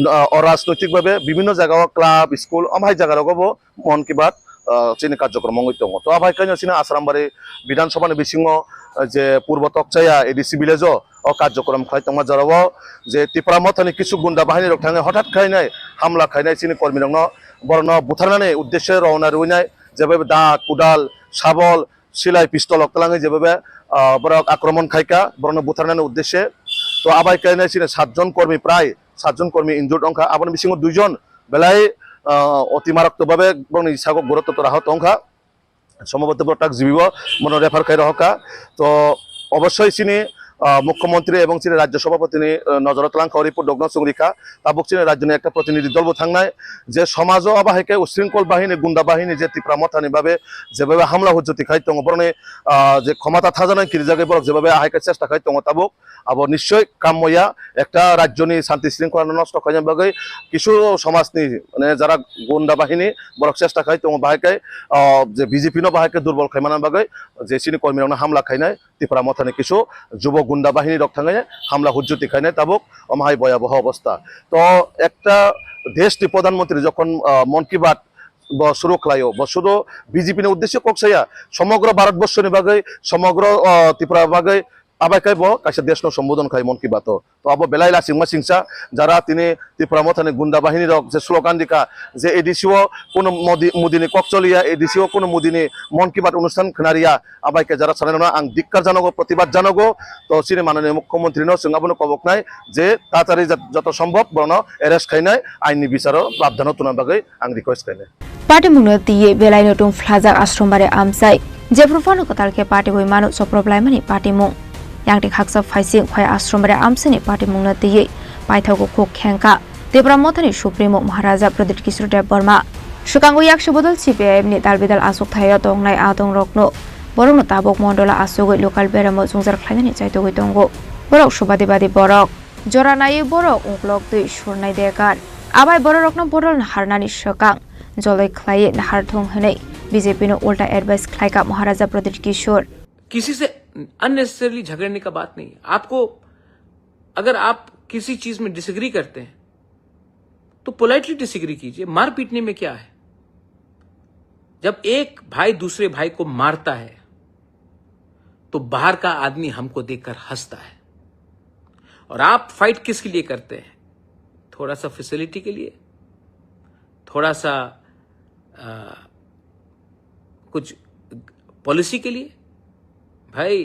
ah, o rajnoitik babe bibhinno jaga o club, school, amhai jaga rogo bo Mon Ki Baat, ah, chini karjokrom wngwi tongo. To abai kaino chini Asrambari Bidhan Sabha ni bisingo, ah, je Purbo Tokchaya A D C village o, o karjokrom khlai tongma jora o je Tipra Mothani kisu gunda bahini rok thangwi hothat khainai hamla khainai chini kormi rokno borokno butharnani uddeshe rowna rwinai jeba da kudal sabol silai pistol rok twlangwi jeba, ah, borok akromon khaika borokno butharnani uddeshe. To abai kaino chini satjon kormi prai satjon kormi injured wngkha, aboni bisingo duijon belai, ah, oti marok to babe borokni sago gurutto tora ho tongkha. Somobhoto borok tak jibibo mono refer khai rohorkha. To obossoi chini, ah, mukhyamantri ebong chini rajyo sabhapatini, ah, nojoro twlangkha o report rokno chwng rikha. Tabuk chini rajyoni ekta protinidhi dol bo thangnai je somajo abo hai khe usringkol bahini gunda bahini je Tipra Mothani babe jebabe hamla hujjoti khai tongo borokni, ah, je khomata thajanai kirijagwi borok jebabe ahai khe chesta khai tongo tabuk. Abo nischoi kammoya ekta rajyoni santi sringkholano nosto khaina bagwi kisu somajni, mane, jara gunda bahini borok chesta khai tongo bahai khe, ah, je B J P no bahai khe durbol khaimana bagwi je chini kormi rokno hamla khainai Tipra Mothani kisu jubo gunda bahini rok thangwi hamla hujjoti khainai tabuk omo hai boyaboho obostha. To ekta desh ni Pradhan Mantri jokhon, ah, Mon Ki Baat bo suru khlaio, bo sudu B J P ni uddesyo kok saya, somogro Bharat borsho ni bagwi, somogro, ah, Tripura bagwi, abai khe bo kaisa desh no sombodhon khai Mon Ki Baat o. To abo belai lasingma singsa jara tini Tipra Mothani gunda bahini rok je slogan dikha je A D C o kuno Modi, Modi ni kok choliya, A D C o kuno Modi ni Mon Ki Baat onusthan khwnariya, abai khe jara sanai rokno ang dikkar janogo, protibad janogo. To chini mananiya mukhyamantri no chwng abono koboknai je tatari jat-, joto sombhob borokno arrest khainai, ain ni bicharo prabdhano tuna bagwi ang request khainai. Patimungno twiwi belai no tongphlajak Asrambari amchai. Jephru phano kwtal khe patiwi mano choprophlaimani patimung. Yangti khaksa phaising khoi Asrambari amchaini patimungno twiwi paithago khuk khengkha Tipra Mothani Supremo Maharaja Pradyut Kishore Debbarma. Swkango yaksu bodol C P I M ni dalbidal achuk thaio tongnai adongrokno borokno tabuk mondola achugwi local beramo jwngjal khlainani chaitugwi tongo. Borok subadi badi borok. Jora naiwi borok uklok twi surnai dekar. Abai bororokno bodol naharnani swkang joloi khlaiwi nahar thung hwnwi B J P no ulta advice khlaikha Maharaja Pradyut Kishore. किसी से अननेसेसरली झगड़ने का बात नहीं है। आपको, अगर आप किसी चीज में डिसएग्री करते हैं, तो पोलाइटली डिसएग्री कीजिए। मार पीटने में क्या है? जब एक भाई दूसरे भाई को मारता है, तो बाहर का आदमी हमको देखकर हंसता है। और आप फाइट किसके लिए करते हैं? थोड़ा सा फैसिलिटी के लिए, थोड़ा सा, अ, कुछ पॉलिसी के लिए। भाई,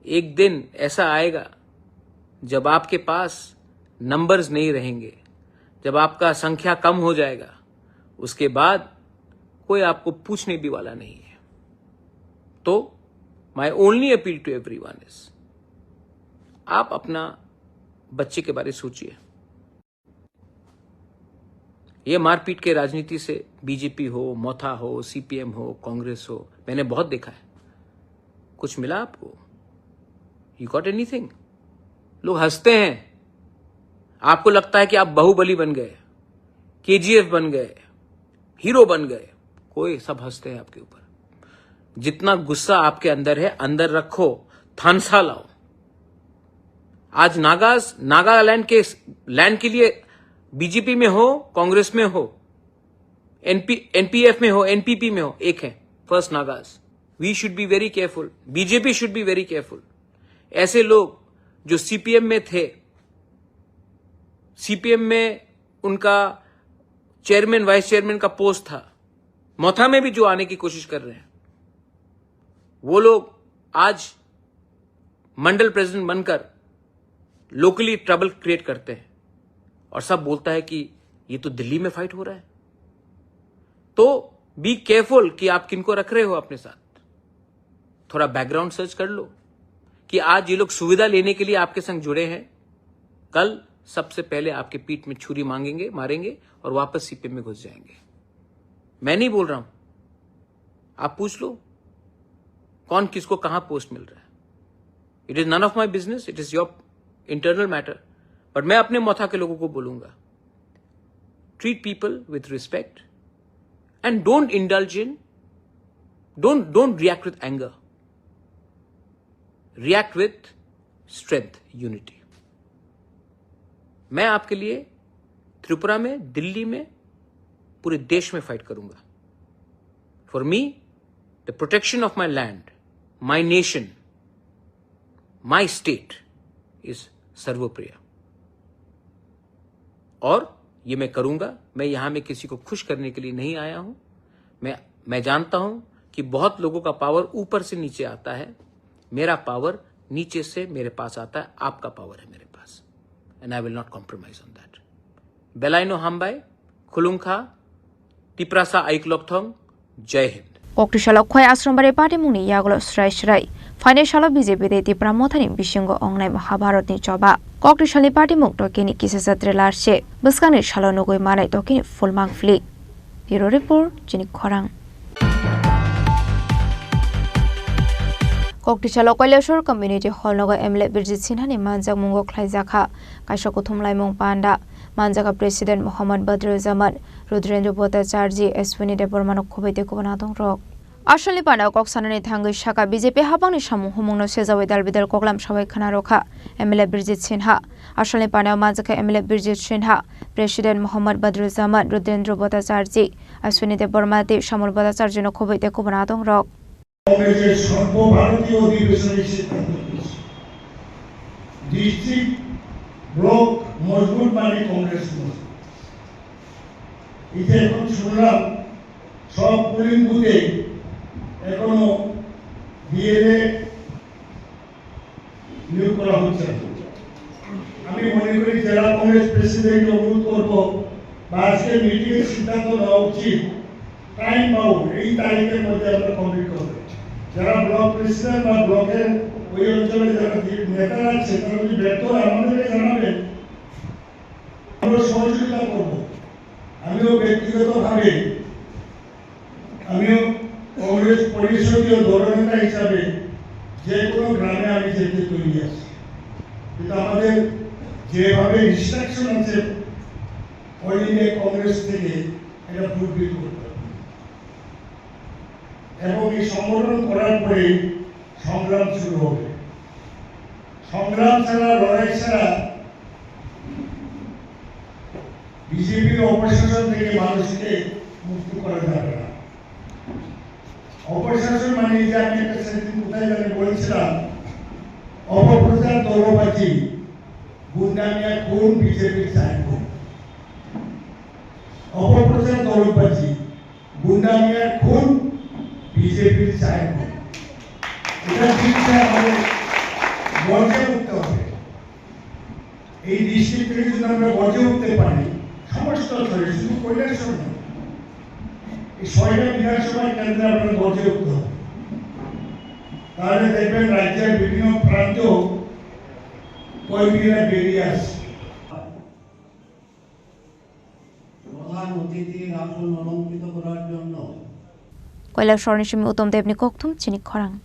एक दिन ऐसा आएगा, जब आपके पास नंबर्स नहीं रहेंगे, जब आपका संख्या कम हो जाएगा, उसके बाद कोई आपको पूछने भी वाला नहीं है। तो my only appeal to everyone is, आप अपना बच्चे के बारे सोचिए। ये मारपीट के राजनीति से बीजेपी हो, मोथा हो, सीपीएम हो, कांग्रेस हो, मैंने बहुत देखा है। कुछ मिला आपको? You got anything? लोग हंसते हैं। आपको लगता है कि आप बाहुबली बन गए, केजीएफ बन गए, हीरो बन गए। कोई, सब हंसते हैं आपके ऊपर। जितना गुस्सा आपके अंदर है, अंदर रखो, थानसा लाओ। आज नागास, नागालैंड के, लैंड के लिए बीजेपी में हो, कांग्रेस में हो, एनपी, एनपीएफ में हो, एनपीपी में हो, एक है, First Nagas. We should be very careful. BJP should be very careful. ऐसे लोग जो सीपीएम में थे, सीपीएम में उनका चेयरमैन, वाइस चेयरमैन का पोस्ट था, मोथा में भी जो आने की कोशिश कर रहे हैं, वो लोग आज मंडल प्रेसिडेंट बनकर लोकली ट्रबल क्रिएट करते हैं और सब बोलता है कि ये तो दिल्ली में फाइट हो रहा है। तो बी केयरफुल कि आप किनको रख रहे हो अपने साथ। थोड़ा बैकग्राउंड सर्च कर लो कि आज ये लोग सुविधा लेने के लिए आपके संग जुड़े हैं, कल सबसे पहले आपके पीठ में छुरी मांगेंगे, मारेंगे और वापस सीपीएम में घुस जाएंगे। मैं नहीं बोल रहा हूं, आप पूछ लो कौन किसको कहां पोस्ट मिल रहा है। It is none of my business, it is your internal matter. But मैं अपने मोथा के लोगों को बोलूंगा, treat people with respect, And don't indulge in, don't, don't react with anger. React with strength, unity. मैं आपके लिए त्रिपुरा में, दिल्ली में, पूरे देश में फाइट करूंगा। For me, the protection of my land, my nation, my state is सर्वोपरि। और ये मैं करूंगा। मैं यहां में किसी को खुश करने के लिए नहीं आया हूं। मैं मैं जानता हूं कि बहुत लोगों का पावर ऊपर से नीचे आता है। मेरा पावर नीचे से मेरे पास आता है। आपका पावर है मेरे पास। And I will not compromise on that. Belaino hambai, khulungkha, Tiprasa aiklokthong, Jai Hind. Koktisalo Khwai Ashram Bari Party mungni yagulo srai srai phainai salo B J P tei Tipra Mothani bisingo ongnai Mahabharatni choba. Koktisalni party mung tokeni kisasa trailer se bwskangni salo nugui manai tokeni full mangpili. Bureau Report, Chini Khorang. Koktisalo Kailasor Community Hall nogo M L A Birjit Sinhani manjak mungo khlaijakha kaisa kuthum laimung panda. Manjaka President Mohammad Badruzzaman, Rudrendra Bhattacharjee, Ashwini Debbarmano khoboi tei kubun adongrok. Asalni panao kok sanani thangwi saka B J P habangni samung humungno sejawi dalbidal koklam sawi khna rokha M L A Birjit Sinha. Asalni panao manjakha M L A Birjit Sinha, President Mohammad Badruzzaman, Rudrendra Bhattacharjee, Ashwini Debbarma tei Shyamul Bhattacharjee no khoboi tei kubun adongrok. কংগ্রেসের সর্বভারতীয় অধিবেশনে সিদ্ধান্ত হয়েছে, district block মজবুত মানে কংগ্রেস মজবুত। এই যে এখন শুনলাম সব পোলিং বুথে এখনো বিএলএ নিয়োগ করা হচ্ছে না। আমি মনে করি জেলা কংগ্রেস প্রেসিডেন্ট অনুরোধ করব বা আজকে মিটিং এর সিদ্ধান্ত নেওয়া উচিত, টাইম বাউন্ড, এই তারিখের মধ্যে আমরা কমপ্লিট করব। যারা ব্লক প্রেসিডেন্ট বা ব্লকের ওই অঞ্চলে যারা নেতারা আছে তারা যদি ব্যর্থ হয় আমাদেরকে জানাবেন, আমরা সহযোগিতা করব। আমিও ব্যক্তিগতভাবে আমিও কংগ্রেস পরিষদীয় দলনেতা হিসাবে যে কোনো গ্রামে আমি যেতে তৈরি আছি, কিন্তু আমাদের যেভাবে ইনস্ট্রাকশন আছে অল ইন্ডিয়া কংগ্রেস থেকে, এটা ফুলফিল করতে হবে। এবং এই সম্মেলন করার পরে সংগ্রাম শুরু হবে। সংগ্রাম ছাড়া, লড়াই ছাড়া বিজেপির অপশাসন থেকে মানুষকে মুক্ত করা যাবে না। অপশাসন মানে এই যে আমি একটা সেদিন কোথায় জানি বলছিলাম, অপপ্রচার দলবাজি, গুন্ডা মিয়া খুন, বিজেপির চার খুন। অপপ্রচার দলবাজি, গুন্ডা মিয়ার খুন, বিজেপির চার খুন। এটা জিততে আমাদের গর্জে উঠতে হবে। এই ডিস্ট্রিক্ট থেকে যদি আমরা গর্জে উঠতে পারি, সমস্ত স্তরে, শুধু কৈলাসহর নয়, এই ছয়টা বিধানসভা কেন্দ্রে আমরা গর্জে উঠতে হবে। তাহলে দেখবেন রাজ্যের বিভিন্ন প্রান্ত কর্মীরা বেরিয়ে আসছে। প্রধান অতিথির আসন অলঙ্কৃত করার জন্য Koilashorni simi Uttam Debni kokthum chini khorang.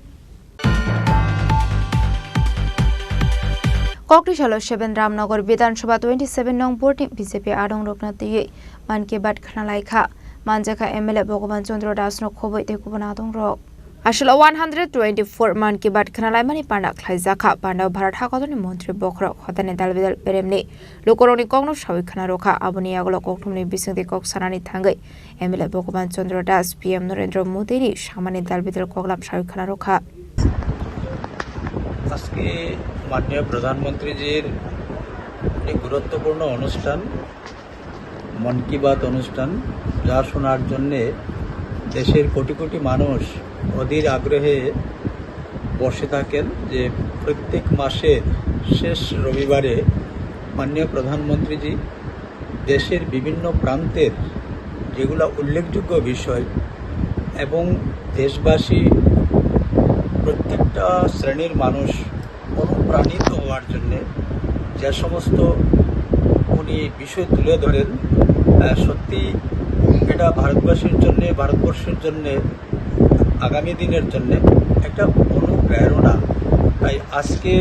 Koktisalo seven Ramnagar Bidhan Sabha twenty seven nong board ni B J P adong rokna twiwi Mann Ki Baat khna laikha. Manjakha M L A Bhagavan Chandra Das no khoboi tei kubun adong rok. Aswk one hundred twenty-four Mann Ki Baat khna laimani panda khlaijakha. Panda o Bharat hakotorni montri bokhorok hotani dalbidal beremni lukurokni kokno sawi khna rwkha. Aboni yagulo kokthumni bisingtwi kok sanani thangwi M L A Bhagavan Chandra Das, P M Narendra Modi ni samani dalbidal koklam sawi khna rwkha. আজকে মাননীয় প্রধানমন্ত্রীজির একটি গুরুত্বপূর্ণ অনুষ্ঠান, মন কি বাত অনুষ্ঠান, যা শোনার জন্যে দেশের কোটি কোটি মানুষ অধীর আগ্রহে বসে থাকেন যে প্রত্যেক মাসের শেষ রবিবারে মাননীয় প্রধানমন্ত্রীজি দেশের বিভিন্ন প্রান্তের যেগুলা উল্লেখযোগ্য বিষয় এবং দেশবাসী প্রত্যেকটা শ্রেণীর মানুষ অনুপ্রাণিত হওয়ার জন্যে যে সমস্ত উনি বিষয় তুলে ধরেন, আহ, সত্যি এটা ভারতবাসীর জন্যে, ভারতবর্ষের জন্যে, আগামী দিনের জন্যে একটা অনুপ্রেরণা। তাই আজকে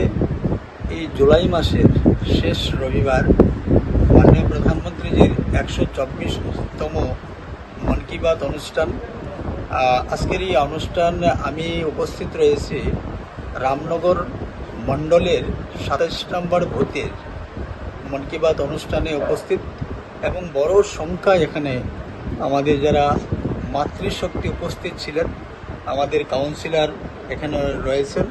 এই জুলাই মাসের শেষ রবিবার মাননীয় প্রধানমন্ত্রীজির একশো চব্বিশতম মন কি বাত অনুষ্ঠান। আহ, আজকের এই অনুষ্ঠান আমি উপস্থিত রয়েছি রামনগর মণ্ডলের সাতাইশ নম্বর বুথের মন কি বাত অনুষ্ঠানে উপস্থিত এবং বড় সংখ্যায় এখানে আমাদের যারা মাতৃশক্তি উপস্থিত ছিলেন, আমাদের কাউন্সিলর এখানে রয়েছেন,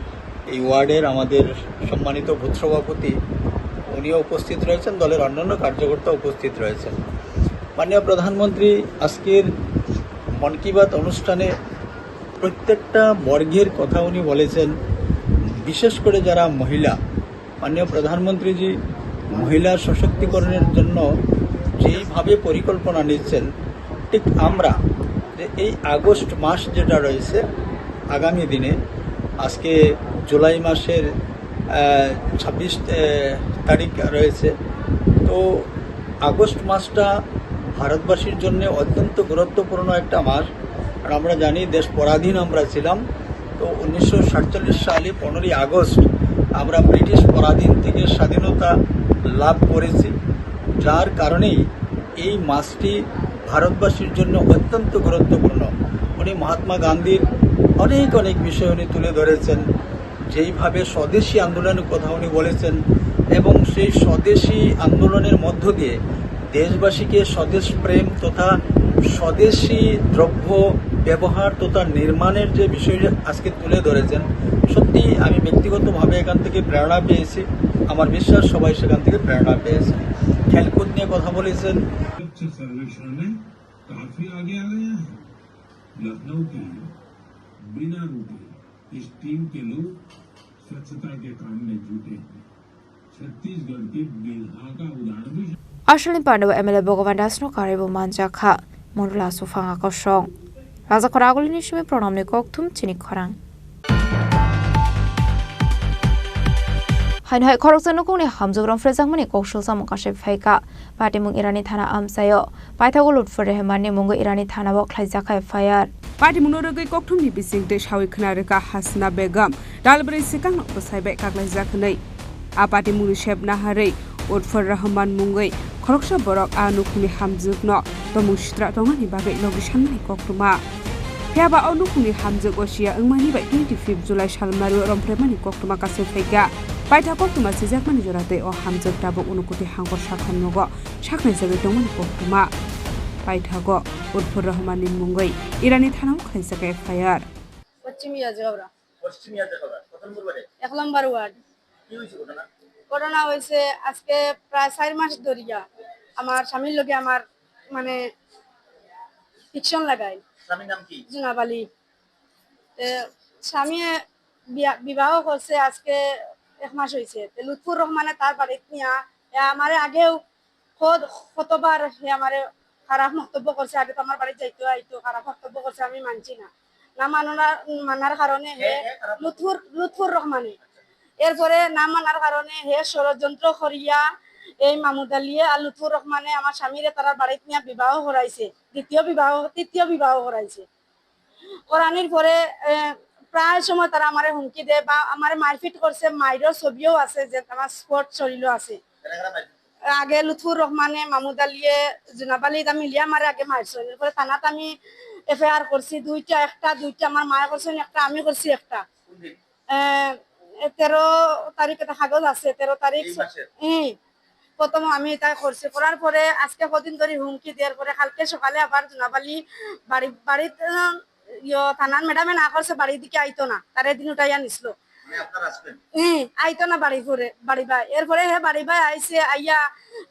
এই ওয়ার্ডের আমাদের সম্মানিত বুথ সভাপতি উনিও উপস্থিত রয়েছেন, দলের অন্যান্য কার্যকর্তা উপস্থিত রয়েছেন। মাননীয় প্রধানমন্ত্রী আজকের মন কি বাত অনুষ্ঠানে প্রত্যেকটা বর্গের কথা উনি বলেছেন, বিশেষ করে যারা মহিলা, মাননীয় প্রধানমন্ত্রীজি মহিলা সশক্তিকরণের জন্য যেইভাবে পরিকল্পনা নিচ্ছেন, ঠিক আমরা যে এই আগস্ট মাস যেটা রয়েছে, আগামী দিনে, আজকে জুলাই মাসের, আহ, ছাব্বিশ, আহ, তারিখ রয়েছে, তো আগস্ট মাসটা ভারতবাসীর জন্য অত্যন্ত গুরুত্বপূর্ণ একটা মাস। আর আমরা জানি, দেশ পরাধীন আমরা ছিলাম, তো উনিশশো সাতচল্লিশ সালে পনেরোই আগস্ট আমরা ব্রিটিশ পরাধীন থেকে স্বাধীনতা লাভ করেছি, যার কারণেই এই মাসটি ভারতবাসীর জন্য অত্যন্ত গুরুত্বপূর্ণ। উনি মহাত্মা গান্ধীর অনেক অনেক বিষয় উনি তুলে ধরেছেন, যেইভাবে স্বদেশী আন্দোলনের কথা উনি বলেছেন এবং সেই স্বদেশী আন্দোলনের মধ্য দিয়ে দেশবাসীকে স্বদেশ প্রেম তথা স্বদেশী দ্রব্য ব্যবহার তথা নির্মাণের যে বিষয়টি আজকে তুলে ধরেছেন, সত্যি আমি ব্যক্তিগতভাবে এখান থেকে প্রেরণা পেয়েছি। আমার বিশ্বাস সবাই সেখান থেকে প্রেরণা পেয়েছে। খেলকুদ নিয়ে কথা বলেছেন। स्वच्छ सर्वेक्षण में काफी आगे आ गया है। लखनऊ के बिना रुके इस टीम के लोग स्वच्छता के काम में जुटे हैं। छत्तीसगढ़ के बिल्हा का उदाहरण भी Australian Pandawa M L A Bhagavan Das no karwi bo manjak kha. Mondola suphang akosong. Raja khoraguli ni simi pranamni kokthum chini khorang. Haino hai khoroksa nukungni hamjwk rong phrejakmani koksul samung kasai phaikha. Patimung Irani thana amchaio. Paithago Lutfur Rehmanni mungwi Irani thanao khlaijak F I R. Patimungno rwgwi kokthumni bisingtwi sawi khna rwkha Hasina Begum, talbrwi swkangno bwsai bai kaklaijak hwnwi. A patimungni sep naharwi Utfur Rahman mungwi khoroksa borok a nukhungni hamjwkno tomung sitra tongmani bagwi logi sanmani koktwma. Phiyaba o nukhungni hamjwk o siya wngmani bai twenty fifth July salmario romphreimani koktwma kasui phaikha. Paitha koktwma sijakmani jora tei o hamjwk tabuk Unakoti hangkor sakhamnogo saknaijagwi tongmani koktwma. Paithago Utfur Rahmanni mungwi Irani thanao khlaijak F I R. পশ্চিম ইয়াজগাঁওরা। পশ্চিম ইয়াজগাঁওরা। কত নম্বর ওয়ার্ডে? এক নম্বর ওয়ার্ড। কি হয়েছে ঘটনা? ঘটনা হয়েছে আজকে প্রায় চার মাস ধরিয়া আমার স্বামীর লগে আমার মানে ফিকশন লাগাই। স্বামীর নাম কি? জুনাব আলী। তে স্বামী বিয়া-, বিবাহ করছে আজকে এক মাস হয়েছে। তে লুৎফুর রহমানে তার বাড়িত নিয়া এ আমারে আগেও কত-, কতবার হে আমারে খারাপ মন্তব্য করছে, আগে তো আমার বাড়ি যাইতো আইতো, খারাপ মন্তব্য করছে, আমি মানছি না। না মানার, মানার কারণে হে হে, হে খারাপ লুৎফুর, লুৎফুর রহমানে। এরপরে না মানার কারণে হে ষড়যন্ত্র করিয়া এই মামুদ আলীয়ে আর লুৎফুর রহমানে আমার স্বামীরে তারার বাড়িত নিয়ে বিবাহ করাইছে, দ্বিতীয় বিবাহ, তৃতীয় বিবাহ করাইছে। করানির পরে, এ, প্রায় সময় তারা আমারে হুমকি দেয় বা আমারে মারপিট করছে, মাইরর ছবিও আছে যে আমার স্পট শরীরও আছে। আগে লুৎফুর রহমানে, মামুদ আলীয়ে, জুনাব আলী, তা মিলিয়ে আমারে আগে মারছে। এরপরে থানাত আমি এফআইআর করছি দুইটা, একটা, দুইটা আমার মায়ে করছেন, একটা আমি করছি, একটা। এ, এ, তেরো তারিখ একটা কাগজ আছে, তেরো তারিখ। এই মাসের? হুম। প্রথম আমি এটা করছি, করার পরে আজকে কদিন ধরে হুমকি দেওয়ার পরে কালকে সকালে আবার জুনাব আলী বাড়ি, বাড়িত, আহ, ইয়ো, থানার ম্যাডামে না করছে, বাড়ির দিকে আইতো না, তার এদিন উঠাইয়া নিছিল। মানে আপনার হাজবেন্ড? হুম, আইতো না বাড়ি ঘুরে, বাড়ি বাই। এরপরে হে বাড়ি বাই আইছে, আইয়া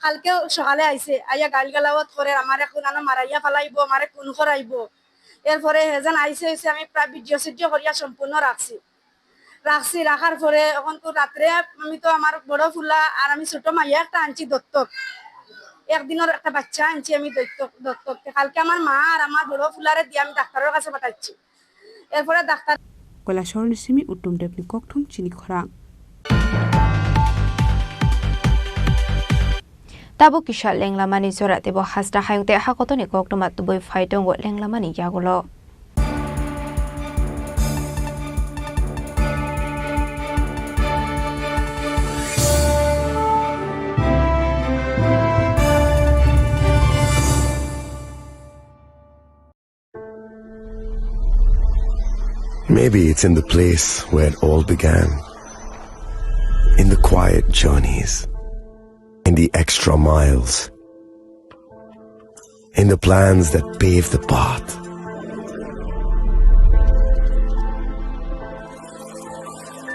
কালকে সকালে আইছে, আইয়া গাইল গালাওয়াত করে, আমারে কোন আনো মারাইয়া ফালাইবো, আমারে খুন করাইবো। এরপরে হে যেন আইছে, আইছে, আমি প্রায় ভিডিও সিডিও করিয়া সম্পূর্ণ রাখছি। রাখছি, রাখার পরে এখন তো রাত্রে আমি তো আমার বড় ফুলা আর আমি ছোট মাইয়া একটা আনছি দত্তক, একদিনের একটা বাচ্চা আনছি আমি দত্তক, দত্তক। তে কালকে আমার মা আর আমার বড় ফুলারে দিয়ে আমি ডাক্তারের কাছে পাঠাচ্ছি। এরপরে doctor Koilashahar ni simi Uttom Debni kokthum chini khorang. Tabuk kisa lenglamani jora teibo hasta hayung tei hakotoni koktwma tubui phai tongo lenglamani yagulo. Maybe it's in the place where it all began. In the quiet journeys, in the extra miles, in the plans that pave the path,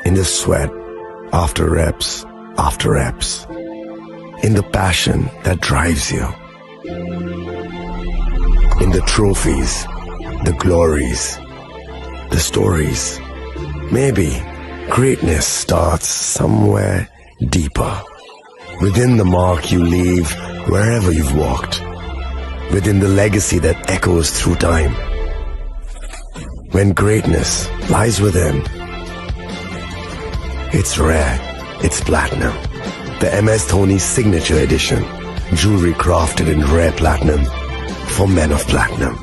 in the sweat after reps after reps, in the passion that drives you, in the trophies, the glories, the stories. Maybe greatness starts somewhere deeper, within the mark you leave wherever you've walked, within the legacy that echoes through time. When greatness lies within, it's rare, it's platinum. The M S Dhoni Signature Edition, jewelry crafted in rare platinum for men of platinum.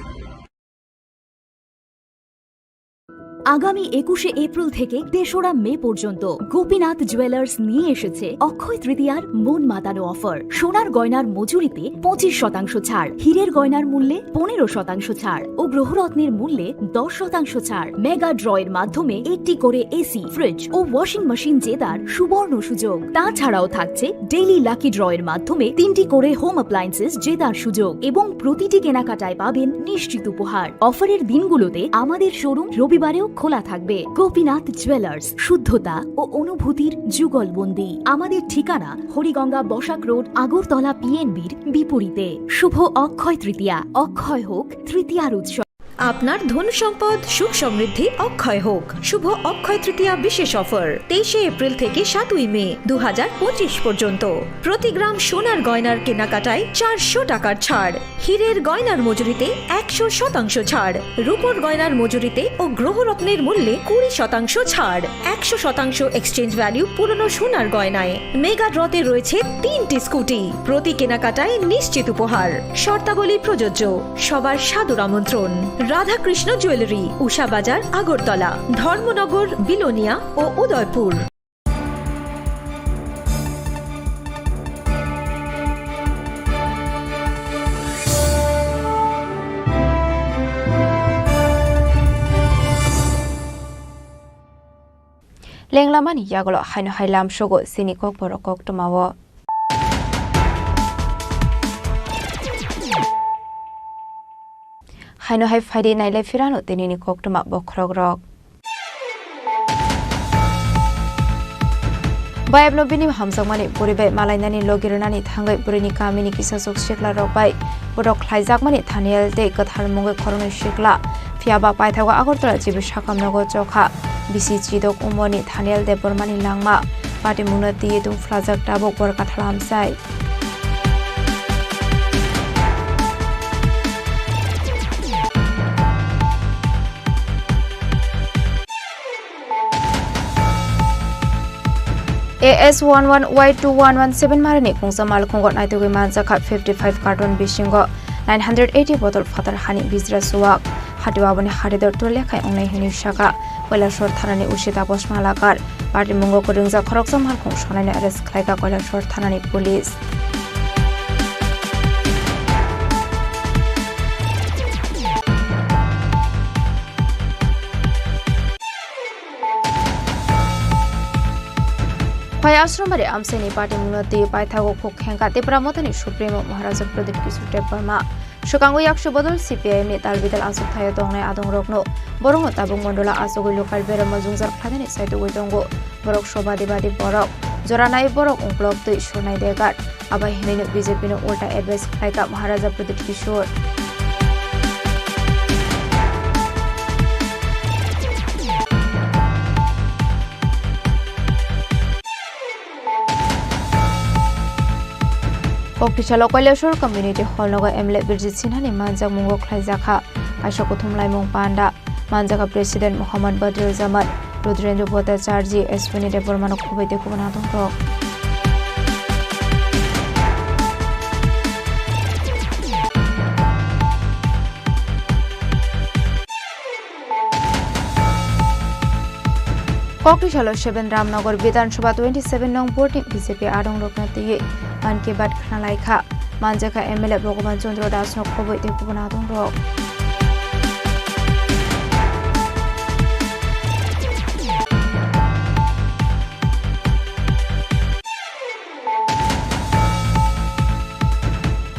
আগামী একুশে এপ্রিল থেকে তেসরা মে পর্যন্ত গোপীনাথ জুয়েলার্স নিয়ে এসেছে অক্ষয় তৃতীয়ার মন মাতানো অফার। সোনার গয়নার মজুরিতে পঁচিশ শতাংশ ছাড়, হীরের গয়নার মূল্যে পনেরো শতাংশ ছাড় ও গ্রহরত্নের মূল্যে দশ শতাংশ ছাড়। মেগা ড্রয়ের মাধ্যমে একটি করে এসি, ফ্রিজ ও ওয়াশিং মেশিন জেতার সুবর্ণ সুযোগ। তাছাড়াও থাকছে ডেইলি লাকি ড্রয়ের মাধ্যমে তিনটি করে হোম অ্যাপ্লায়েন্সেস জেতার সুযোগ এবং প্রতিটি কেনাকাটায় পাবেন নিশ্চিত উপহার। অফারের দিনগুলোতে আমাদের শোরুম রবিবারেও খোলা থাকবে। গোপীনাথ জুয়েলার্স, শুদ্ধতা ও অনুভূতির যুগলবন্দি। আমাদের ঠিকানা হরিগঙ্গা বসাক রোড, আগরতলা পিএনবির বিপরীতে। শুভ অক্ষয় তৃতীয়া, অক্ষয় হোক তৃতীয়ার উৎসব। আপনার ধন সম্পদ সুখ সমৃদ্ধি অক্ষয় হোক। শুভ অক্ষয় তৃতীয়া বিশেষ অফার, তেইশে এপ্রিল থেকে সাতই মে দু হাজার পঁচিশ পর্যন্ত। প্রতি গ্রাম সোনার গয়নার কেনাকাটায় চারশো টাকার ছাড়, হীরের গয়নার মজুরিতে একশো শতাংশ ছাড়, রূপোর গয়নার মজুরিতে ও গ্রহরত্নের মূল্যে কুড়ি শতাংশ ছাড়, একশো শতাংশ এক্সচেঞ্জ ভ্যালু পুরনো সোনার গয়নায়। মেগা ড্রতে রয়েছে তিনটি স্কুটি, প্রতি কেনাকাটায় নিশ্চিত উপহার। শর্তাবলী প্রযোজ্য। সবার সাদর আমন্ত্রণ। রাধাকৃষ্ণ জুয়েলারি, উষা বাজার, আগরতলা, ধর্মনগর, বিলোনিয়া ও Udaipur. Lenglamani yagulo haino hai lamsogo chini kokborok koktwmao. Haino hai phaidi nailai phirano tinini koktwma bokhorokrok. Bayapno bini hamjakmani bwrwi bai malainani logi rwnani thangwi bwrwini kamini kisachuk siklarok bai bohrok khlaijakmani thanial tei kwthar mungwi khoroknwi sikla. Phiyaba paithago Agartala G B Sakhamnogo chokha bisi chidok umorni Thaniel Debbarmani langma. Patimungno twiwi tungphlajak tabuk Borkathal amchai. A S one one Y two one one seven marini khungsa malkhungo naitugwi manjakha fifty five carton bisingo nine hundred eighty bottle phatar hani bijra suwak. Hatio aboni hatidor tole khai ongnai hinwi saka Kailasor thanani O C Taposh Malakar. Patimungo kwrwngjak khoroksa malkhung sonaino arrest khlaikha Kailasor thanani police. Phai Ashramari amchaini patimungno twi paithago khuk khengkha Tipra Mothani Supremo Maharaja Pradyut Kishore Debbarma. Swkango yaksu bodol C P I M ni talbidal achuk thaio tongnai adongrokno borokno tabuk mondolo achugwi local beramo jwngjal khlainani saitugwi tongo. Borok sobadi badi borok, jora nai borok ungkulok twi surnai degar. Abo hinwino B J P no ulta advice khlaikha Maharaja Pradyut Kishore. Koktisalo Kailasor Community Hall nogo M L A Birjit Sinha ni manjak mungo khlaijakha kaisa kuthum laimung panda. Manjakha President Mohammad Badrul Zaman, Rudrendra Bhattacharjee, Ashwini Debbarmano khoboi tei kubun adongrok. Koktisalo seven Ramnagar Bidhan Sabha twenty seven nong voting B J P adongrokno twiwi Mann Ki Baat khwnalaikha. Manjakha M L A Bhagavan Chandra Das no khoboi tei kubun adongrok.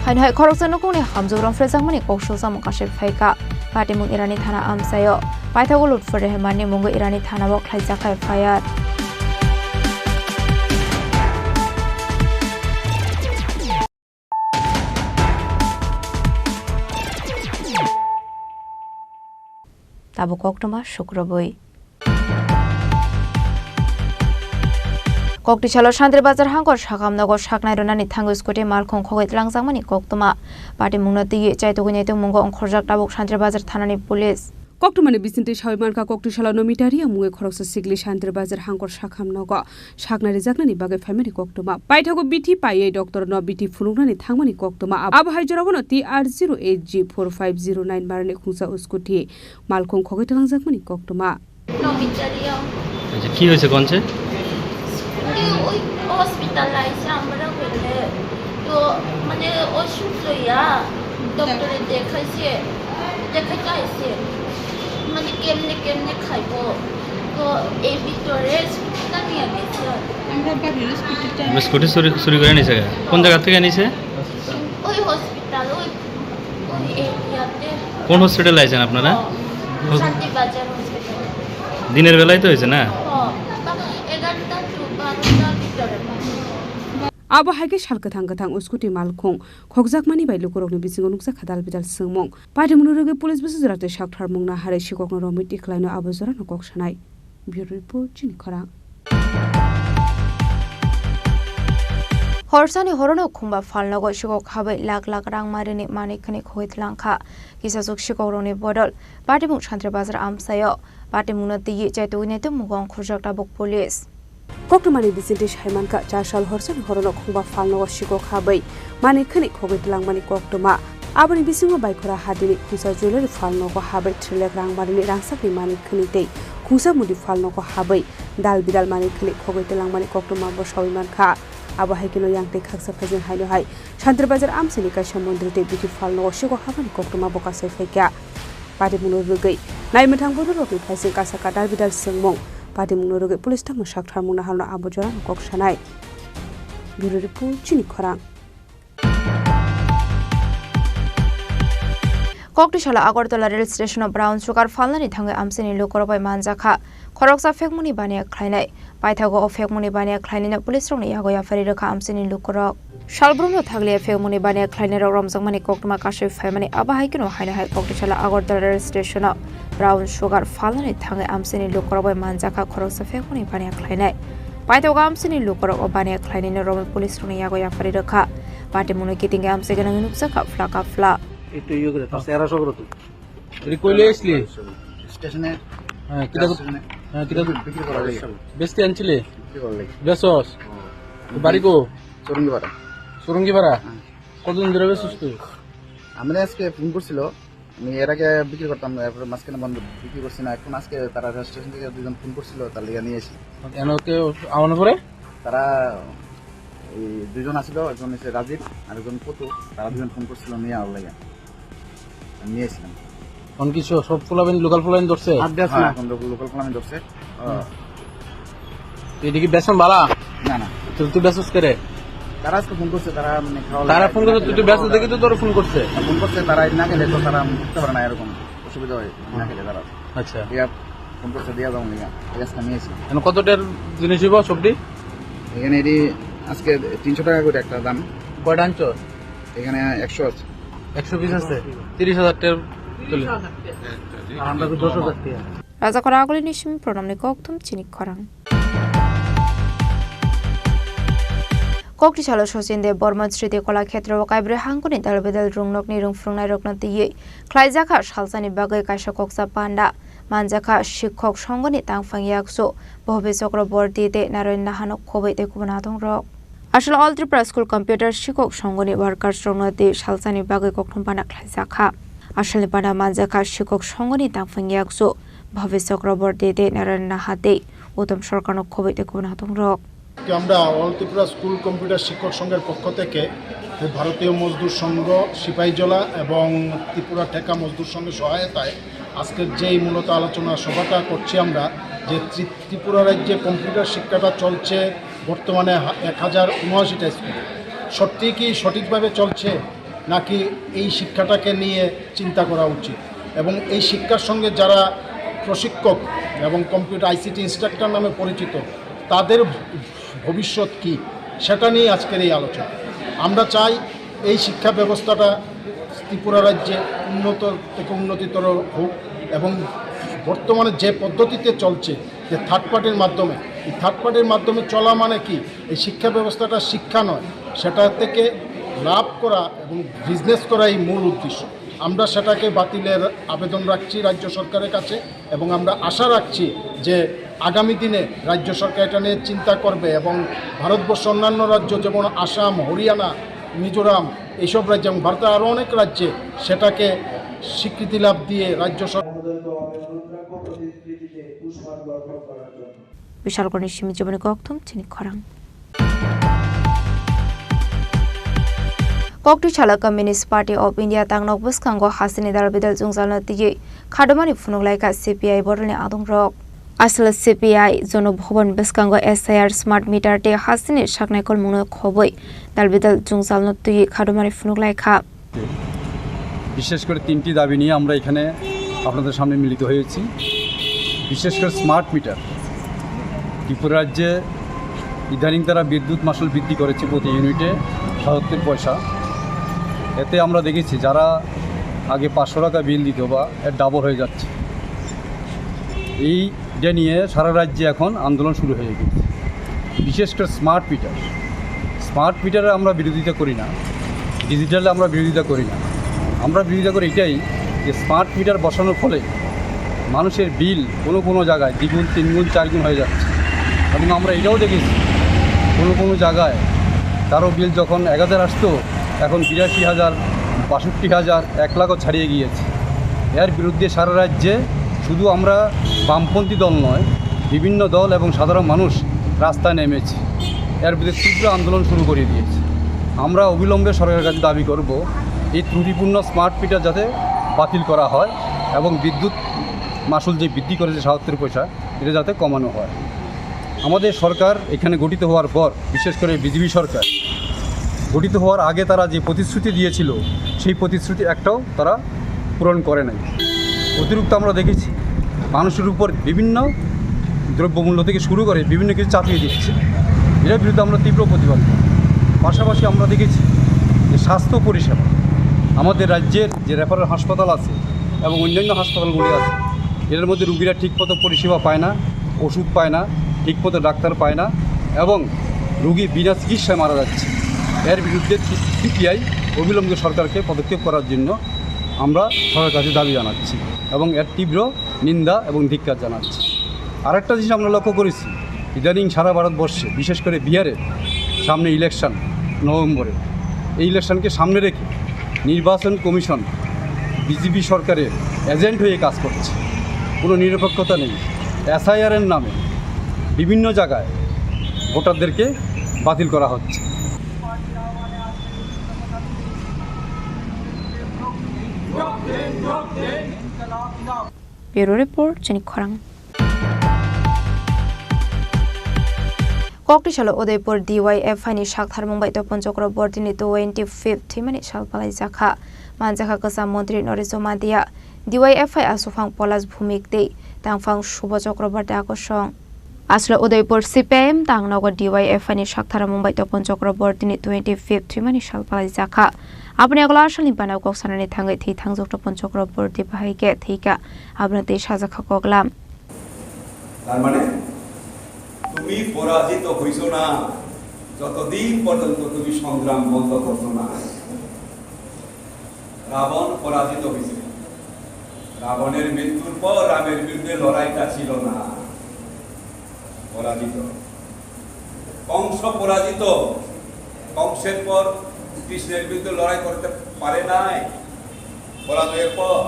Haino hai khoroksa nukungni hamjwk romphrejakmani kok sujamung kasui phaikha. Patimung Irani thana amchaio paithago lutphur rehemanni mungo Irani thanao khlaijakha F I R. Tabuk koktwma sukrubwi. Koktisalo Shantir Bazar hangkor sakam nogo saknai rwnani thangwi scooty malkhung khogwi tlangjakmani koktwma. Patimungno twiwi chaitugwi naitukmungo ongkhorjak tabuk Shantir Bazar thanani police. Koktwmani bisingtwi sawi mankha, Koktisalo no Mitaria mungwi khoroksa sikli Shantir Bazar hangkor sakam nogo saknai rijaknani bagwi phaimani koktwma. Paithago bithi paiwi doctor no bithi phunuknani thangmani koktwma. Abo hai jorao no T R zero eight G four five zero nine barani khungsa scooty malkhung khogwi tlangjakmani koktwma. No Mitaria. আচ্ছা, কি হয়েছে কনসে? ওই হসপিটাল আইছে, আমরা হইলে তো মানে ওষুধ লইয়া ডক্টরে দেখাইছে, দেখাইতে আইছে, মানে কেমনে কেমনে খাইবো, তো এই ভিতরে স্কুটিটা নিয়ে গেছে। আমরা ভাবিল স্কুটিটা। মানে স্কুটি চুরি, চুরি করে নিছে? কোন জায়গা থেকে নিছে? ওই হসপিটাল, ওই, ওই এরিয়াতে। কোন হসপিটালে আইছেন আপনারা? ও, শান্তিবাজার হসপিটাল। দিনের বেলায় তো হয়েছে না? ও, এগারোটা টু বারোটার ভিতরে। Abo hai khe sal kwthang kwthang scooty malkhung khokjakmani bai lukurokni bisingo nukjakha dal bidal swngmung. Patimungno rwgwi police bwsajwk tei saktharmung naharwi sikokno romwi tikhlaino abo jorano kok sanai. Bureau report, Chini Khorang. Horsani horono khungba phalnogo sikok habai lak lak rang marini manwi khwnwi khogwi tlangkha. Kisachuk sikokrokni bodol Patimung Shantir Bazar amchaio patimungno twiwi chaitugwi naitukmungo ongkhorjak tabuk police. Koktwmani bisingtwi saimankha, char sal horsani horono khungba phalnogo sikok habai manwi khwnwi khogwi tlangmani koktwma. Aboni bisingo Baikhora hadini khungsa jewellery phalnogo habai three lakh rang marini rangsakni manwi khwnwi tei khungsa mudi phalnogo habai dal bidal manwi khwnwi khogwi tlangmani koktwma bwsawi mankha. Abo hai kheno yang tei khaksa phaijin haino hai Shantir Bazar amchaini kaisa mondri tei bithi phalnogo sikok habani koktwma bo kasai phaikha. Patimungno rwgwi naimwthang bodolrokni phaising kasa kadal bidal swngmung. Patimungno rwgwi police tamo saktharmung naharno abo jorano kok sanai. Bureau report, Chini Khorang. Koktisalo Agartala rail station-o brown sugar phalnani thangwi amchaini lukurok bai manjakha khoroksa phekmungni baniya khlainai. Paithago o phekmungni baniya khlainaino police rokni yago yapharwi rwkha amchaini lukurok. Salbrumno thakliya phekmungni baniya khlainairok romjakmani koktwma kasui phaimani abo hai kheno haino hai Koktisalo Agartala rail station-o brown sugar phalnani thangwi amchaini lukurok bai manjakha khoroksa phekmungni baniya khlainai. Paithago amchaini lukurok o baniya khlainaino romwi police rokni yago yapharwi rwkha. Patimungno kitingwi amchai gwnangwi nukjakha phla ka phla. এই তো ইয়ে করে, পাঁচশো এগারোশো করে তুই। এটা কইলে আসলি? স্টেশনে। হ্যাঁ, কিতা বাস কর-, স্টেশনে। হ্যাঁ, কিতা কর-, বিক্রি করার লাগি। বেচতে আনছিলে? বিক্রি করার লাগি। বেচস? হ্যাঁ। তো বাড়ি কো? চুরুঙ্গিপাড়া। চুরুঙ্গিপাড়া? হ্যাঁ। কতদিন ধরে বেচস তুই? আমরা আজকে ফোন করছিল, আমি এর আগে বিক্রি করতাম, এরপরে মাঝখানে বন্ধ, বিক্রি করছি না। এখন আজকে তারা রেল স্টেশন থেকে দুজন ফোন করছিল, তার লিগে নিয়ে আসি। এনে ওকে আমার পরে? তারা এই দুজন আছিল, একজন হচ্ছে রাজীব আর একজন পতু, তারা দুজন ফোন করছিল নিয়ে আমার লাগে। আমি নিয়ে আসলাম। এখন কি সব, সব ফুলাবেন, লোকাল ফুলাবেন ধরছে? আর দেশ হ্যাঁ, না। এখন লোকাল ফুলাবেন ধরছে। হুম। তো এটা কি বেসন বালা? না, না। তো তুই বেসস করে? তারা আজকে ফোন করছে, তারা মানে খাওয়া তারা লাগে, ফোন করছে, না তুই, খেলে তুই বেসস খাওয়া দেখে তো দাওয়া। তোর ফোন করছে। ফোন করছে, তারা না খেলে তো তারা উঠতে পারে না, এরকম অসুবিধা হয়, না খেলে তারা। আচ্ছা। দিয়া ফোন করছে, দিয়া যাও নিয়ে। এই আজকে নিয়ে এসে। এখন কত টাকার জিনিস হইব সবটি? এখানে এটি আজকে তিনশো টাকা করে একটা দাম। কয়টা আনছো? এখানে একশো আছে। একশো পিস আছে? তিরিশ হাজার টাকা তুলে। আর আমরা তো দশ হাজার টাকা। Raja Khorang Aguli ni simi program ni kok thum chini khorang. Koktisalo Sachin Debbarma Sriti Kala Khetra o kaibrwi hangkuni dal bedal rwngnokni rwngphwrwngnairokno twiwi khlaijakha salsani bagwi kaisa koksa panda manjakha Sikhok Songhoni tangphang yaksu Bhobe Chakraborty tei Narayan Nahano khobwi tei kubun adongrok. Aswk All Tripura School Computer Sikhok Songhoni workers rokno tei salsani bagwi kokthum panda khlaijakha. Aswkni panda manjakha Sikhok Songhoni tangphang yaksu Bhobe Chakraborty tei Narayan Naha tei Uttam Sarkarno khobwi tei kubun adongrok. আজকে আমরা অল Tripura school computer শিক্ষক সংঘের পক্ষ থেকে ভারতীয় মজদুর সংঘ, সিপাহীজলা এবং ত্রিপুরা ঠেকা মজদুর সংঘের সহায়তায় আজকের যেই মূলত আলোচনা সভাটা করছি আমরা, যে ত্রি-, ত্রিপুরা রাজ্যে কম্পিউটার শিক্ষাটা চলছে বর্তমানে হা-, এক হাজার উনআশিটা স্কুলে। সত্যি কি সঠিকভাবে চলছে? নাকি এই শিক্ষাটাকে নিয়ে চিন্তা করা উচিত এবং এই শিক্ষার সঙ্গে যারা প্রশিক্ষক এবং কম্পিউটার আইসিটি ইনস্ট্রাক্টর নামে পরিচিত, তাদের ভবিষ্যৎ কী, সেটা নিয়ে আজকের এই আলোচনা। আমরা চাই এই শিক্ষা ব্যবস্থাটা ত্রিপুরা রাজ্যে উন্নত থেকে উন্নতিতর হোক এবং বর্তমানে যে পদ্ধতিতে চলছে, যে থার্ড পার্টির মাধ্যমে, এই থার্ড পার্টির মাধ্যমে চলা মানে কি, এই শিক্ষা ব্যবস্থাটা শিক্ষা নয়, সেটা থেকে লাভ করা এবং বিজনেস করাই মূল উদ্দেশ্য। আমরা সেটাকে বাতিলের আবেদন রাখছি রাজ্য সরকারের কাছে এবং আমরা আশা রাখছি যে আগামী দিনে রাজ্য সরকার এটা নিয়ে চিন্তা করবে এবং ভারতবর্ষ অন্যান্য রাজ্য যেমন আসাম, হরিয়ানা, মিজোরাম, এইসব রাজ্যে এবং ভারতের আরও অনেক রাজ্যে সেটাকে স্বীকৃতি লাভ দিয়ে রাজ্য সরকার Bishalkorni simi chumani kokthum chini khorang. Koktwi salo Communist Party of India tangno bwskango hasini dalbidal jwngjalno twiwi khadomani phunuk laikha C P I bodolni adongrok. Aswk C P I Jono Bhavan bwskango S I R smart meter tei hasini saknaikol mungno khobwi dalbidal jwngjalno twiwi khadomani phunuk laikha. বিশেষ করে তিনটি দাবি নিয়ে আমরা এখানে আপনাদের সামনে মিলিত হয়েছি। বিশেষ করে স্মার্ট মিটার, ত্রিপুরা রাজ্যে ইদানিং তারা বিদ্যুৎ মাশুল বৃদ্ধি করেছে প্রতি ইউনিটে সাতাত্তর পয়সা। এতে আমরা দেখেছি যারা আগে পাঁচশো টাকা বিল দিত বা এর ডাবল হয়ে যাচ্ছে। এই এটা নিয়ে সারা রাজ্যে এখন আন্দোলন শুরু হয়ে গেছে। বিশেষ করে স্মার্ট মিটার, স্মার্ট মিটারে আমরা বিরোধিতা করি না, ডিজিটালে আমরা বিরোধিতা করি না। আমরা বিরোধিতা করি এটাই যে স্মার্ট মিটার বসানোর ফলে মানুষের বিল কোনো কোনো জায়গায় দ্বিগুণ, তিনগুণ, চারগুণ হয়ে যাচ্ছে। এবং আমরা এটাও দেখেছি কোনো কোনো জায়গায় কারো বিল যখন এক হাজার আসতো, এখন বিরাশি হাজার, বাষট্টি হাজার, এক লাখও ছাড়িয়ে গিয়েছে। এর বিরুদ্ধে সারা রাজ্যে শুধু আমরা বামপন্থী দল নয়, বিভিন্ন দল এবং সাধারণ মানুষ রাস্তায় নেমেছে। এর বিরুদ্ধে তীব্র আন্দোলন শুরু করে দিয়েছে। আমরা অবিলম্বে সরকারের কাছে দাবি করব, এই ত্রুটিপূর্ণ স্মার্ট মিটার যাতে বাতিল করা হয় এবং বিদ্যুৎ মাশুল যে বৃদ্ধি করেছে সাতাত্তর পয়সা, এটা যাতে কমানো হয়। আমাদের সরকার এখানে গঠিত হওয়ার পর, বিশেষ করে বিজেপি সরকার গঠিত হওয়ার আগে তারা যে প্রতিশ্রুতি দিয়েছিল, সেই প্রতিশ্রুতি একটাও তারা পূরণ করে নাই। অতিরিক্ত আমরা দেখেছি মানুষের উপর বিভিন্ন দ্রব্যমূল্য থেকে শুরু করে বিভিন্ন কিছু চাপিয়ে দিচ্ছে। এটার বিরুদ্ধে আমরা তীব্র প্রতিবাদ করি। পাশাপাশি আমরা দেখেছি যে স্বাস্থ্য পরিষেবা, আমাদের রাজ্যের যে রেফারেল হাসপাতাল আছে এবং অন্যান্য হাসপাতালগুলি আছে, এটার মধ্যে রুগীরা ঠিকমতো পরিষেবা পায় না, ওষুধ পায় না, ঠিকমতো ডাক্তার পায় না এবং রুগী বিনা চিকিৎসায় মারা যাচ্ছে। এর বিরুদ্ধে সিপিআই অবিলম্বে সরকারকে পদক্ষেপ করার জন্য আমরা সরকারের কাছে দাবি জানাচ্ছি এবং এর তীব্র নিন্দা এবং ধিক্কার জানাচ্ছি। আরেকটা জিনিস আমরা লক্ষ্য করেছি, ইদানিং সারা ভারতবর্ষে, বিশেষ করে বিহারে সামনে ইলেকশন নভেম্বরে, এই ইলেকশনকে সামনে রেখে নির্বাচন কমিশন বিজেপি সরকারের এজেন্ট হয়ে কাজ করছে। কোনো নিরপেক্ষতা নেই। এসআইআর এর নামে বিভিন্ন জায়গায় ভোটারদেরকে বাতিল করা হচ্ছে। Bureau Report, Chini Khorang. Koktisalo Udaipur D Y F I ni saktharmung bai Topon Chakraborty ni twenty fifth thwimani sal palaijakha. Manjakha kwcham montri Noresh Jomadia, D Y F I aswk phang Polash Bhumik tei tangphang Subha Chakraborty akosong. Aswk Udaipur C P I M tangnogo D Y F I ni saktharmung bai Topon Chakraborty ni twenty fifth thwimani sal palaijakha. Aboni agla asalni banao kok sanani thangwi thwi thangjak Topon Chakraborty bahai khe thwikha, abono tei sajakha koklam. তার মানে তুমি পরাজিত হইছো না যতদিন পর্যন্ত তুমি সংগ্রাম বন্ধ করছো না। রাবণ পরাজিত হয়েছে। রাবণের মৃত্যুর পর রামের বিরুদ্ধে লড়াইটা ছিল না, পরাজিত। কংস পরাজিত, কংসের পর কৃষ্ণের বিরুদ্ধে লড়াই করতে পারে নাই পরাজয়ের পর।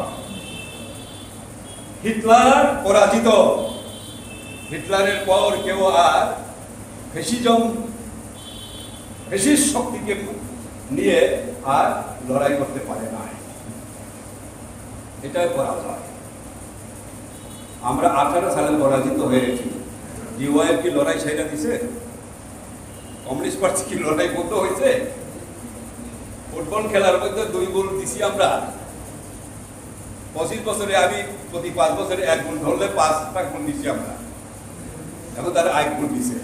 হিটলার পরাজিত। হিটলারের পর কেউ আর ফ্যাসিজম, ফ্যাসিস্ট শক্তিকে নিয়ে আর লড়াই করতে পারে নাই। এটাই পরাজয়। আমরা আঠারো সালে পরাজিত হয়েছি। ডিওয়াইএফ কি লড়াই সেরে দিছে? কমিউনিস্ট পার্টি কি লড়াই বন্ধ হয়েছে? ফুটবল খেলার মধ্যে দুই গোল দিছি আমরা। পঁচিশ বছরে আমি প্রতি পাঁচ বছরে এক গোল ধরলে পাঁচটা গোল দিছি আমরা। এখন তারা এক গোল দিছে,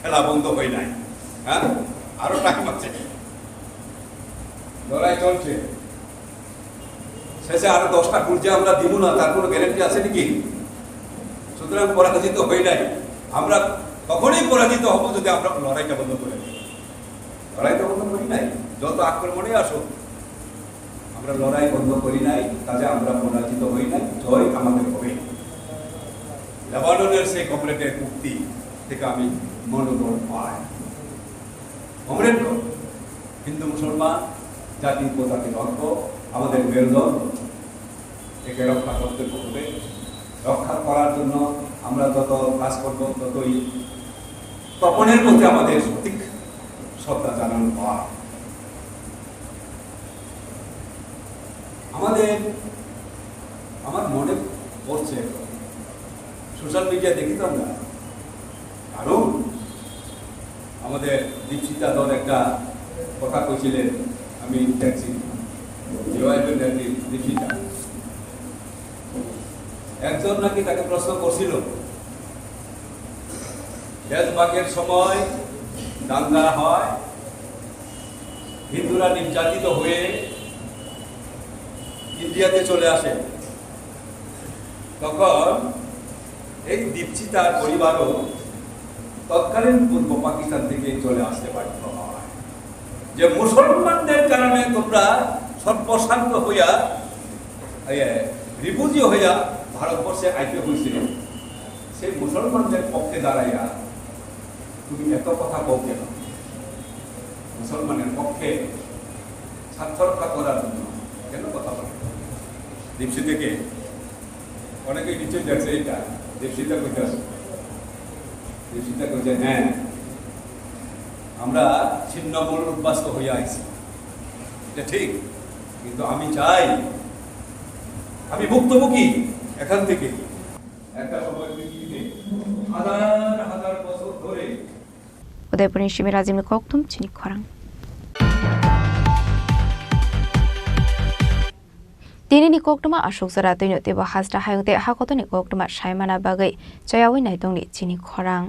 খেলা বন্ধ হয় নাই। হ্যাঁ, আরো টাইম আছে, লড়াই চলছে। শেষে আরো দশটা গোল যে আমরা দিব না, তার কোনো গ্যারান্টি আছে নাকি? সুতরাং পরাজিত হই নাই। আমরা তখনই পরাজিত হব যদি আমরা লড়াইটা বন্ধ করে দিই। লড়াই তো বন্ধ করি নাই, যত আক্রমণই আসুক, আমরা লড়াই বন্ধ করি নাই, কাজে আমরা পরাজিত হই নাই, জয় আমাদের হবে। লেবাননের সেই কমরেডের উক্তি থেকে আমি মনোবল পাই। কমরেড, হিন্দু মুসলমান, জাতি উপজাতি ঐক্য, আমাদের মেরুদণ্ড, একে রক্ষা করতে হবে। রক্ষা করার জন্য আমরা যত কাজ করব, ততই তপনের প্রতি আমাদের সঠিক শ্রদ্ধা জানানো হয়। আমাদের, আমার মনে পড়ছে, সোশ্যাল মিডিয়া দেখি তো আমরা, কারণ আমাদের দীপশিতা দল একটা কথা কইছিলেন, আমি দেখছি, জেওয়াইফের নেত্রী দীপশিতা। একজন নাকি তাকে প্রশ্ন করছিল, দেশভাগের সময় দাঙ্গা হয়, হিন্দুরা নির্যাতিত হয়ে ইন্ডিয়াতে চলে আসে। তখন এই দীপশিতার পরিবারও তৎকালীন পূর্ব পাকিস্তান থেকে চলে আসতে বাধ্য হয়। যে মুসলমানদের কারণে তোমরা সর্বশান্ত হইয়া, এ, রিফিউজি হইয়া ভারতবর্ষে আইতে হয়েছিল, সেই মুসলমানদের পক্ষে দাঁড়াইয়া তুমি এত কথা কও কেন? মুসলমানের পক্ষে স্বার্থ রক্ষা করার জন্য কেন কথা বলো? দীপশিতাকে অনেকেই নিশ্চয় দেখছে এটা। দীপশিতা কইতাছে, দীপশিতা কইছে, "হ্যাঁ, আমরা ছিন্নমূল উদ্বাস্তু হইয়া আইছি, এটা ঠিক, কিন্তু আমি চাই, আমি ভুক্তভোগী এখান থেকে।" একটা সময় পৃথিবীতে হাজার হাজার বছর ধরে Udaipurni simi Rajimni kokthum chini khorang. Tinini koktwma aswk jora twino teibo hasta hayung tei hakotoni koktwma saimana bagwi chayaui naitongni chini khorang.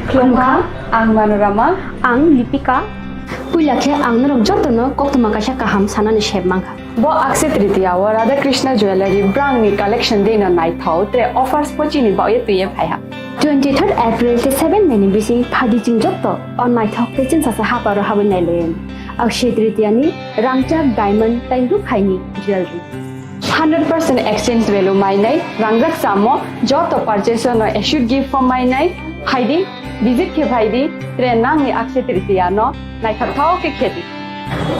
Khulumkha, ang Manorama. Ang Lipika. Puila khe ang norok jotono koktwma kaisa kaham sanani sep mankha. Bo Akshaya Tritiya o Radha Krishna Jewellery brangni collection deino naithok tre offers bo chini bagwi twiwi phaiha. Twenty third April tei seven May ni bising phaidi chwng joto o naithok tei chwngsacha haparo habwi nailaio. Akshaya Tritiya ni rangchak, diamond tei rukhaini jewellery. Hundred percent exchange value mainai, rangjak chamo, joto purchase no assured gift form mainai, phaidi, visit khe phaidi, tre nangni Akshaya Tritiya no naithokthok khe khedi.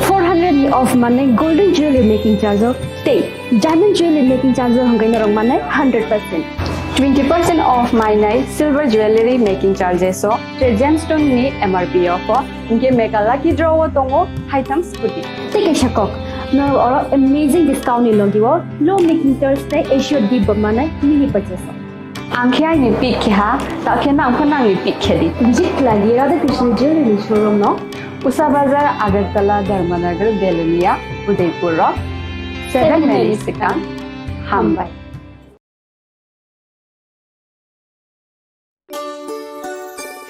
Four hundred ni off manai golden jewelry making charge o tei diamond jewelry making charge o hwnkhe norok manai hundred percent. Twenty percent off mainai silver jewelry making charges o tre gemstone ni M R P o pho. Hinkhe Mega Lucky Draw o tongo haitham scooty. Tei kaisa kok, norok oro amazing discount ni logi o low making charge tei assured gift bo manai mini purchase o. Ang khe aini pick khe ha, ta khe nang pho nangni pick khe di. Visit khlai di Radha Krishna Jewelry ni showroom no, Usa Bazar, Agartala, Dharmanagar, Belonia, Udaipur o seven May ni swkang. Hambai.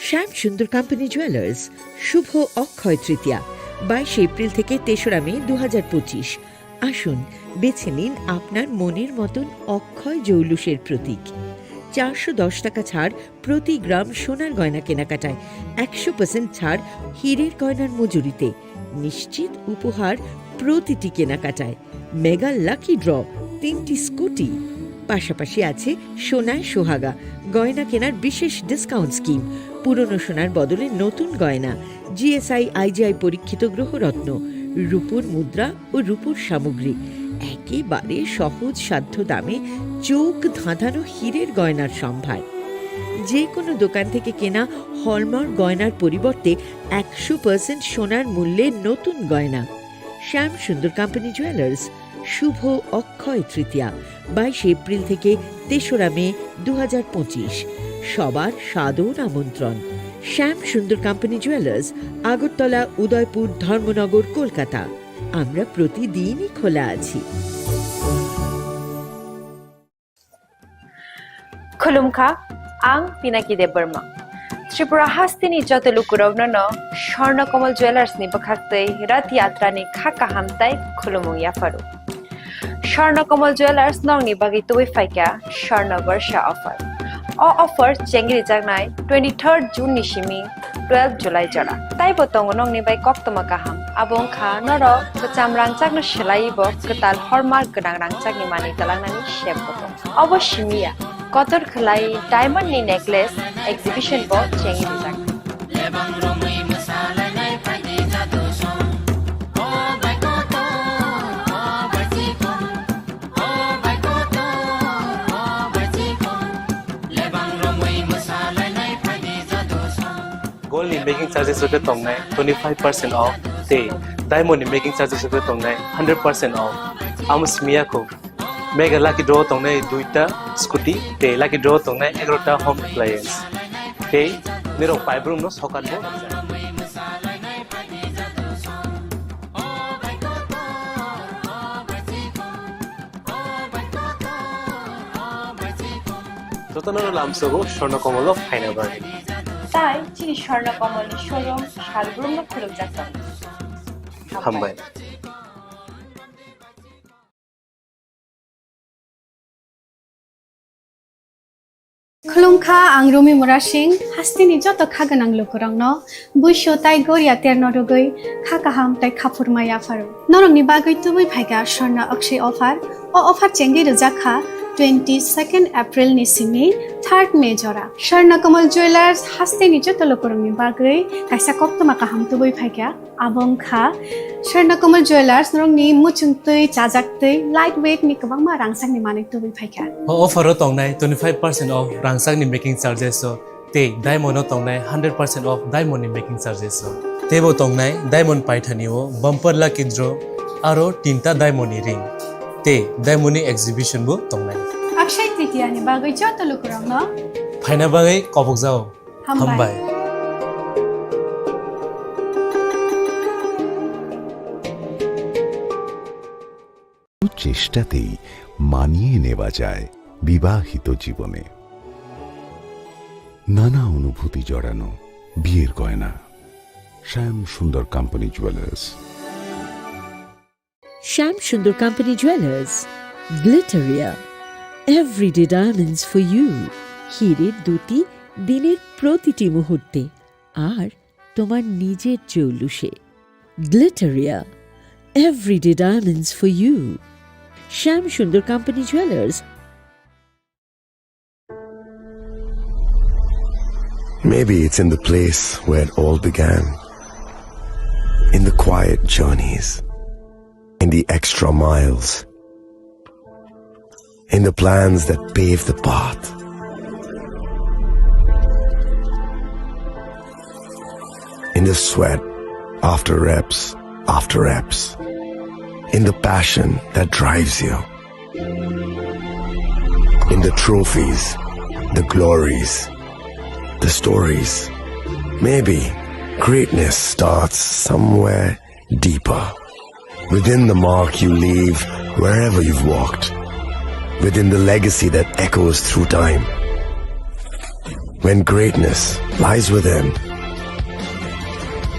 শ্যাম Sundar company jewellers, শুভ অক্ষয় তৃতীয়া, বাইশে এপ্রিল থেকে তেসরা মে দু হাজার পঁচিশ। আসুন, বেছে নিন আপনার মনের মতন অক্ষয় জৌলুসের প্রতীক। চারশো দশ টাকা ছাড় প্রতি গ্রাম সোনার গয়না কেনাকাটায়, একশো পার্সেন্ট ছাড় হীরের গয়নার মজুরিতে, নিশ্চিত উপহার প্রতিটি কেনাকাটায়। মেগা লাকি ড্র, তিনটি স্কুটি, পাশাপাশি আছে সোনায় সোহাগা গয়না কেনার বিশেষ ডিসকাউন্ট স্কিম। পুরনো সোনার বদলে নতুন গয়না, G S I, I G I পরীক্ষিত গ্রহরত্ন, রূপোর মুদ্রা ও রূপোর সামগ্রী, একেবারে সহজ সাধ্য দামে চোখ ধাঁধানো হীরের গয়নার সম্ভার। যে কোনো দোকান থেকে কেনা হলমার্ক গয়নার পরিবর্তে একশো পার্সেন্ট সোনার মূল্যে নতুন গয়না। শ্যাম সুন্দর কোম্পানি জুয়েলার্স, শুভ অক্ষয় তৃতীয়া, বাইশে এপ্রিল থেকে তেসরা মে দু হাজার পঁচিশ। সবার সাদর আমন্ত্রণ। শ্যাম সুন্দর কোম্পানি জুয়েলার্স, আগরতলা, উদয়পুর, ধর্মনগর, কলকাতা। আমরা প্রতিদিনই খোলা আছি। Khulumkha, ang Pinaki Debbarma. Tripura hasteni joto lukurokno no Swarna Kamal Jewellers ni bwkhaktwi Rath Yatra ni kha kaham tai khulumung yapharu. Swarna Kamal Jewellers nokni bagwi tubui phaikha Swarna Barsha offer. O offer chengri jaknai twenty-third June ni simi twelve July jora. Taibo tongo nokni bai koktwma kaham. Abo wngkha norok kwcham rangchakno swlaiwi bo kwtal hallmark gwnang rangchakni manwi twlangnani sep bo tongo. Obo simi ya, kotor khwlai diamond ni necklace exhibition bo chengwi rijak. Gold ni making charges rok khe tongnai twenty five percent off, tei diamond ni making charges rok khe tongnai hundred percent off. Amo simi ya kho, mega lucky draw tongnai duita scooty, tei lucky draw tongnai egarota home appliance, tei nirok paibrumno sokat bo. Jotono lamsogo Swarna Kamal o phaina bagwi. Tai chini Swarna Kamal ni showroom salbrumno khulukjak tongo. Hambai. Khulumkha, ang Rumi Murasing, hasteni joto kha gwnang lukurokno buisu tai goria terno rwgwi kha kaham tai kha phurma yapharu. Norokni bagwi tubui phaikha Swarna Akshay offer. O offer chengwi rwjak kha twenty-second April ni simi third May jora. Swarna Kamal Jewellers hasteni joto lukurokni bagwi kaisa koktwma kaham tubui phaikha. Abo wngkha Swarna Kamal Jewellers, norokni muchungtwi, chajaktwi, light weight ni kwbangma rangchakni manwi tubui phaikha. O offer o tongnai twenty five percent off rangchakni making charges o, tei diamond o tongnai hundred percent off diamond ni making charges o. Teibo tongnai diamond paithani o bumper lucky draw aro tinta diamond ni ring, tei diamond ni exhibition bo tongnai. Akshay Tritiya ni bagwi joto lukurokno phaina bagwi kobokjao. Hambai. Hambai. চেষ্টাতেই মানিয়ে নেওয়া যায় বিবাহিত জীবনে নানা অনুভূতি জড়ানো বিয়ের গয়না। শ্যাম Sundar company jewellers. Shyam Sundar company jewellers, Glitteria, everyday diamonds for you. হীরের দ্যুতি দিনের প্রতিটি মুহূর্তে, আর তোমার নিজের জৌলুসে। Glitteria, everyday diamonds for you. Shyam Sundar company jewellers. Maybe it's in the place where it all began. In the quiet journeys, in the extra miles, in the plans that pave the path, in the sweat after reps after reps, in the passion that drives you. In the trophies, the glories, the stories. Maybe greatness starts somewhere deeper. Within the mark you leave wherever you've walked. Within the legacy that echoes through time. When greatness lies within,